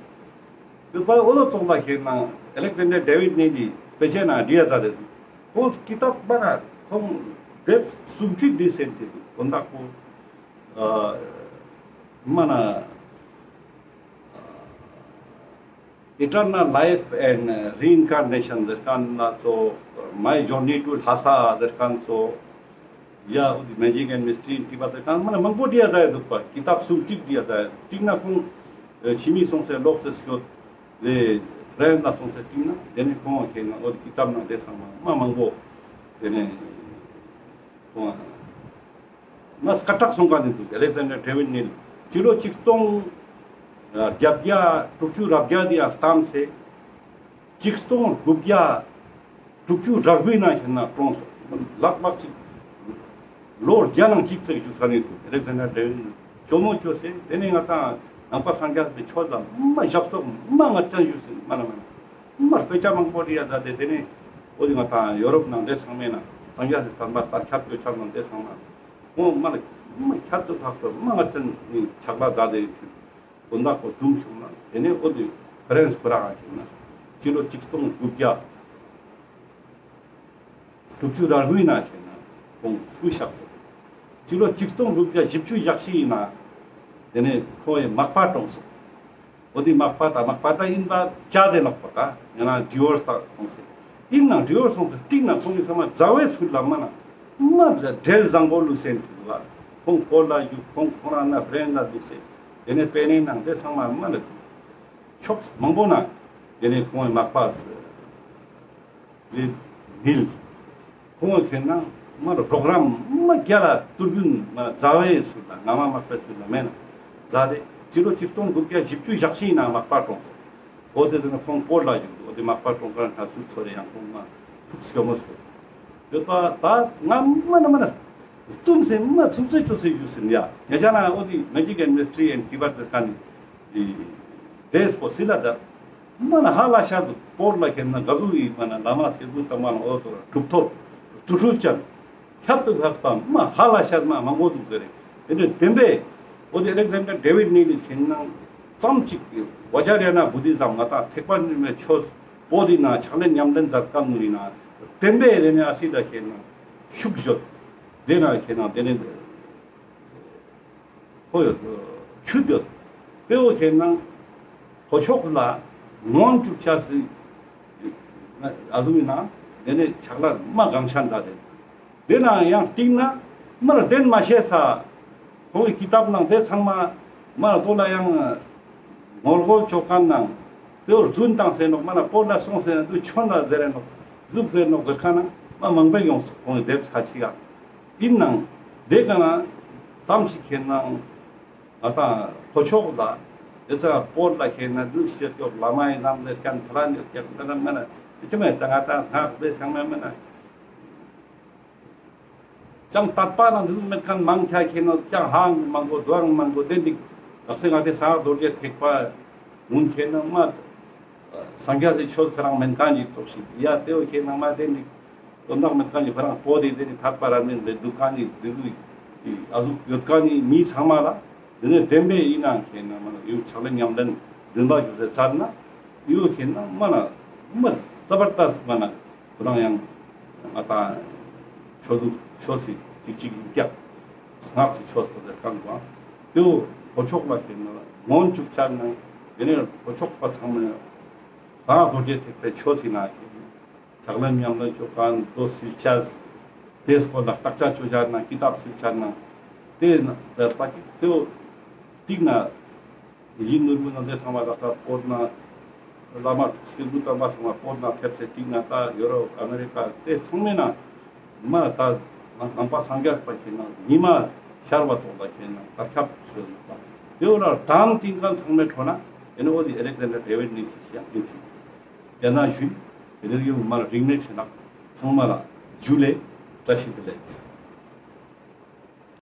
ཡོད་པ་འོ་ལོ་ཙོགས་ལ་ཁེ་ན་ཨེ་ལེག་ཛན་ཌར་ཌེ་ཝིཌ་ནེ་ལི་དཔེ་ཆ་ནང་བྲིས་ཡ་མཛད་དེ་འདུག་ཁོང་ཀི་ཏབ་མ་ན་ཁོང་དེབ་སུམ་ཅུ་བྲིས་ཟིན་ཏེ་འདུག་དོན་དག་པོ་མ་ན། Eternal Life and Reincarnation ཟེར་ཁན་ལ་ཙོགས། My Journey to Lhasa ཟེར་ཁན་ཙོགས། ཡ་འོ་དེ་Magic and Mystery in Tibet ཟེར་ཁན་མ་ན་མང་པོ་བྲིས་ཡ་མཛད་དེ་འདུག་པ། ཀི་ཏབ་སུམ་ཅུ་བྲིས་ཡ་མཛད་དེ་འདུག་ན་ཁོང་ཕྱི་མི་སོང་སེ་ལོག་སེ་སྐྱོད་དེ་ཕ་རན་སི་ལ་སོང་སེ་ཏིང་ན་དེ་ནས་ཁོང་ཁེ་ན་འོ་དེ་ཀི་ཏབ་ནང་དེ་ཚང་མ་མ་མང་པོ་དེ་ནས་ཁོང་ང་སྐད་གྲགས་སོང་ཁན་ནི་འདུག་ཨེ་ལེག་ཛན་ཌར་ཌེ་ཝིཌ་ནེ་ལི་སྤྱི་ལོ་ཆིག་སྟོང་བརྒྱད་བརྒྱ་དྲུག་ཅུ་རེ་བརྒྱད་དེ་ཡང་བརྩམས་སེ་ཆིག་སྟོང་དགུ་བརྒྱ་དྲུག་ཅུ་རེ་དགུའི་ནང་ཁེ་ན་གྲོངས་སོང་། ལག་ལག་ཅིག་ལོ་བརྒྱ་ནང་གཅིག་ཙམ་བཞུགས་ཁན་ནི་འདུག་ཨེ་ལེག་ཛན་ཌར་ཌེ་ཝིཌ་ནེ་ལི་ཇོ་མོ་ཇོ་སེ་དེ་ནས་ང་ཏང་ནང་པ་སངས་རྒྱས་པའི་ཆོས་ལ་མ་ཞབས་ཏོག་མ་ངར་ཅན་ཞུས་སེ་མ་ན་མ་ན། མར་དཔེ་ཆ་མང་པོ་བྲིས་ཡ་མཛད་དེ་དེ་ནས་འོ་དེ་ང་ཏང་ཡོ་རོབ་ནང་དེ་ཚང་མའི་ནང་སངས་རྒྱས་སི་བསྟན་པ་དར་ཁྱབ་ཆོས་ཆ་ནང་དེ་ཚང་མ་ཁོང་མ་ལ་མ་ཁྱད་དུ་འཕགས་པ་མ་ངར་ཅན་ནི་ཕྱག་ལས་མཛད་དེ་དུས་དོན་དག་པོ་དུམ་བྱུང་ན་དེ་ནས་འོ་དེ་ཕ་རན་སི་ཁོ་རང་ང་ཁེ་ན་སྤྱི་ལོ་ཆིག་སྟོང་དགུ་བརྒྱ་དྲུག་ཅུ་རེ་དགུའི་ནང་ཁེ་ན་ཁོང་སྐུ་གཤེགས་སོང་། སྤྱི་ལོ་ཆིག་སྟོང་དགུ་བརྒྱ་བཞི་བཅུ་ཞེ་བཞིའི་ནང་དེ་ནས་ཁོང་ངི་མག་པ་གྲོངས་སོང་། འོ་དེ་མག་པ་ད་མག་པ་ད་ཨིན་པ་ཅ་དེ་ནོག་པ་ད་ཡང་ན་ཌི་ཝོར་སི་ད་སོང་སེ། ཨིན་ནང་ཌི་ཝོར་སི་སོང་སེ་སྟིང་ན་ཁོང་ངི་ཚང་མ་མཛའ་བོའི་ཚུལ་ལ་མ་ན་མ་འབྲེལ་བཟང་པོ་ལུས་སེ་འདུག་ལ། ཁོང་སྐོར་ལ་བཞུགས། ཁོང་ཁོང་རང་ན་ཕ་རན་སི་ལ་འདུག་སེ། དེ་ནས་པེ་ནེ་ནང་དེ་ཚང་མ་མ་ན་ཕྱོགས་མང་པོ་ན་དེ་ནས་ཁོང་ངི་མག་པ་ལེ་ནིལ། ཁོང་ཁེ་ན་མ་རོགས་རམ་མ་རྒྱ་ལ་ཏུར་གུན་མ་མཛའ་བོའི་ཚུལ་ལ་ང་མ་མག་པའི་ཚུལ་ལ་མེད་ན་མཛའ་དེ་སྤྱི་ལོ་ཆིག་སྟོང་དགུ་བརྒྱ་བཞི་བཅུ་ཞེ་བཞིའི་ནང་མག་པ་གྲོངས་སོང་། འོ་དེ་ཟེར་ན་ཁོང་སྐོར་ལ་བཞུགས་འདུག་འོ་དེ་མག་པ་གྲོངས་ཁན་ན་ཚུར་ཚོར་རེ་ཡང་ཁོང་མ་ཐུགས་སྐྱོ་མོ་སྐྱོ་ཡོད་པ་ད་ང་མ་ན་མ་ན་སྟུམ་སེ་མ་ཚུགས་ཚེ་ཅོ་ཚེ་ཞུ་སེ་ཡ་ཉེ་ཆ་ན་འོ་དེ་Magic and Mystery in Tibet ཟེར་ཁན་ནི་དེ་སྤོ་སི་ལ་ད། མ་ན་ཧ་ལ་ཤ་དུ་སྤོར་ལ་ཁེ་ན་ག་ཟུག་ཡིན་མ་ན་བླ་མ་སྐྱེས་བུ་དམ་པ་ན་འོ་ཚོ་གྲུབ་ཐོབ་རྫུ་འཕྲུལ་ཅན་ཁྱད་དུ་འཕགས་པ་མ་ཧ་ལ་ཤ་མ་མང་པོ་འདུག་ཟེར་རེ། དེ་ནས་བདེན་པས་འོ་དེ་ཨེ་ལེག་ཟན་ཌར་ཌེ་ཝིཌ་ནེ་ལི་ཁེ་ན་ཙམ་ཅིག་ཝ་ཇཱ་ར་ཡ་ན་བུ་དྷི་ཛམ་ང་ཏང་ཐེག་པ་འདི་མའི་ཆོས་པོ་དེ་ན་ཕྱག་ལེན་ཉམས་ལེན་མཛད་ཁན་ནི་ན་བདེན་པས་དེ་ནས་ཨ་སི་ད་ཁེ་ན་ཤུགས་ཡོད། དེ་ན་ཁེ་ན་དེ་ནས་ཁོ་ཡོད། ཆུད་ཡོད། དཔེ་བོ་ཁེ་ན་ལྷོ་ཕྱོགས་ལ་ངོན་ཅུག་ཆ་སི་ཨ་ཟུག་ཡིན་ན་དེ་ནས་ཕྱག་ལས་མ་གང་ཤ་མཛད་དེ། དེ་ན་ཡང་སྟིང་ན་མར་བདེན་མ་ཤེས་ས་ཁོང་གི་ཀི་ཏབ་ནང་དེ་ཚང་མ་མར་དོ་ལ་ཡང་ངོ་རྒོལ་ཅོ་ཁན་ནང་དེ་བོ་རྫུན་བཏང་སེ་ནོག་མ་ན་སྤོར་ལ་སོང་སེ་ན་དུ་ཆོན་ལ་ཟེར་རེ་ནོག་ཟུག་ཟེར་ནོག་ཟེར་ཁན་ནང་མ་མང་པོ་ཡོང་སོག་ཁོང་གི་དེབ་ཁ་ཅིག་ཡ། ཨིན་ནང་དེ་ཀ་ན་ཙམ་ཞིག་ཁེ་ན་ང་ཏང་ལྷོ་ཕྱོགས་ལ་དེ་ཚ་སྤོར་ལ་ཁེ་ན་དུ་ཤེས་ཀྱོག་བླ་མ་ཡི་ཟམ་ལེ་ཀན་ཕ་ལ་ནི་ཀྱག་མེ་ན་མེ་ན་དེ་ཅི་མེ་ད་ང་ཏང་སྔགས་དེ་ཚང་མ་མེ་ན་ཅང་དད་པ་ནང་དུ་མེད་ཁན་མང་ཆེ་ཁེ་ན་ཅང་ཧང་མང་པོ་དོའང་མང་པོ་དེ་འདི་ལགས་སེ་ང་ཏེ་སངས་རྒྱས་རྡོ་རྗེ་ཐེག་པ་ངུན་ཁེ་ན་མ་སངས་རྒྱས་སི་ཆོས་ཁོ་རང་མེན་ཁན་ཅིག་ཙོགས་ཤིག་ཡ་དེ་བོ་ཁེ་ན་མ་དེ་འདི་དོན་དག་མེད་ཁན་ཅིག་ཁོ་རང་པོ་དེ་དེ་ནི་ཐར་པ་ར་མེན་པའི་འདུག་ཁན་ནི་འདི་ཟུག་ཨ་ཟུག་ཡོད་ཁན་ནི་མི་ཚང་མ་ལ་དེ་ནི་བདེན་པའི་ཡིན་ན་ཁེ་ན་མ་ན་ཡུ་ཕྱག་ལེན་ཉམས་ལེན་འདུན་པ་ཞུ་ཟེར་ཚར་ན་ཡུ་ཁེ་ན་མ་ན་མ་ས་བར་ཏ་མ་ན་ཁོ་རང་ཡང་ང་ཏང་ཆོས་ལུགས་ཆོས་སི་ཅིག་ཅིག་ཡིན་ཀྱག་སྔགས་སི་ཆོས་པོ་ཟེར་ཁན་བ་དེ་བོ་ལྷོ་ཕྱོགས་ལ་ཁེ་ན་ངོན་ཅུག་ཆ་ན་དེ་ནི་ལྷོ་ཕྱོགས་པ་ཚང་མ་སངས་རྒྱས་རྡོ་རྗེ་ཐེག་པའི་ཆོས་སི་ན་ཁེ་ན། ཕྱག་ལེན་ཉམས་ལེན་ཅོ་ཁན་དོ་སིལ་ཆ་དེ་སྐོར་ལ་བརྟག་དཔྱད་ཅོ་ཆ་ན་ཀི་ཏབ་སིལ་ཆ་ན་དེ་ན་ཟེར་པ་ཀི་དེ་བོ་སྟིང་ན་ཡིད་ནོར་བུ་ན་དེ་ཚང་མ་ལ་ཁ་སྤོར་ན་བླ་མ་སྐྱེས་བུ་དམ་པ་ཚང་མ་སྤོར་ན་ཕེབས་སེ་སྟིང་ན་ད་ཡོ་རོབ་ཨ་མེ་རི་ཀ་དེ་ཚང་མའི་ན་མ་ད་ནང་པ་སངས་རྒྱས་པ་ཁེ་ན་ཉི་མ་ཤར་བ་ཙོགས་ལ་ཁེ་ན་དར་ཁྱབ་ཆོས་ལུགས་པ་དེ་བོ་ལ་དམ་བཏིང་ཁན་ཚང་མའི་ཁྲོད་ན་ཨེ་ནི་འོ་དེ་ཨེ་ལེག་ཟན་ཌར་ཌེ་ཝིཌ་ནེ་ལི་ཞིག་ཡང་ཡིན་ཏེ། ཡང་ན་ཞུ་ཡིན། དེ་ནས་ཡོང་མར་རིང་ནས་ཆེ་ནག་ཚང་མ་ལ་ཇུ་ལེ་བཀྲ་ཤིས་བདེ་ལེགས།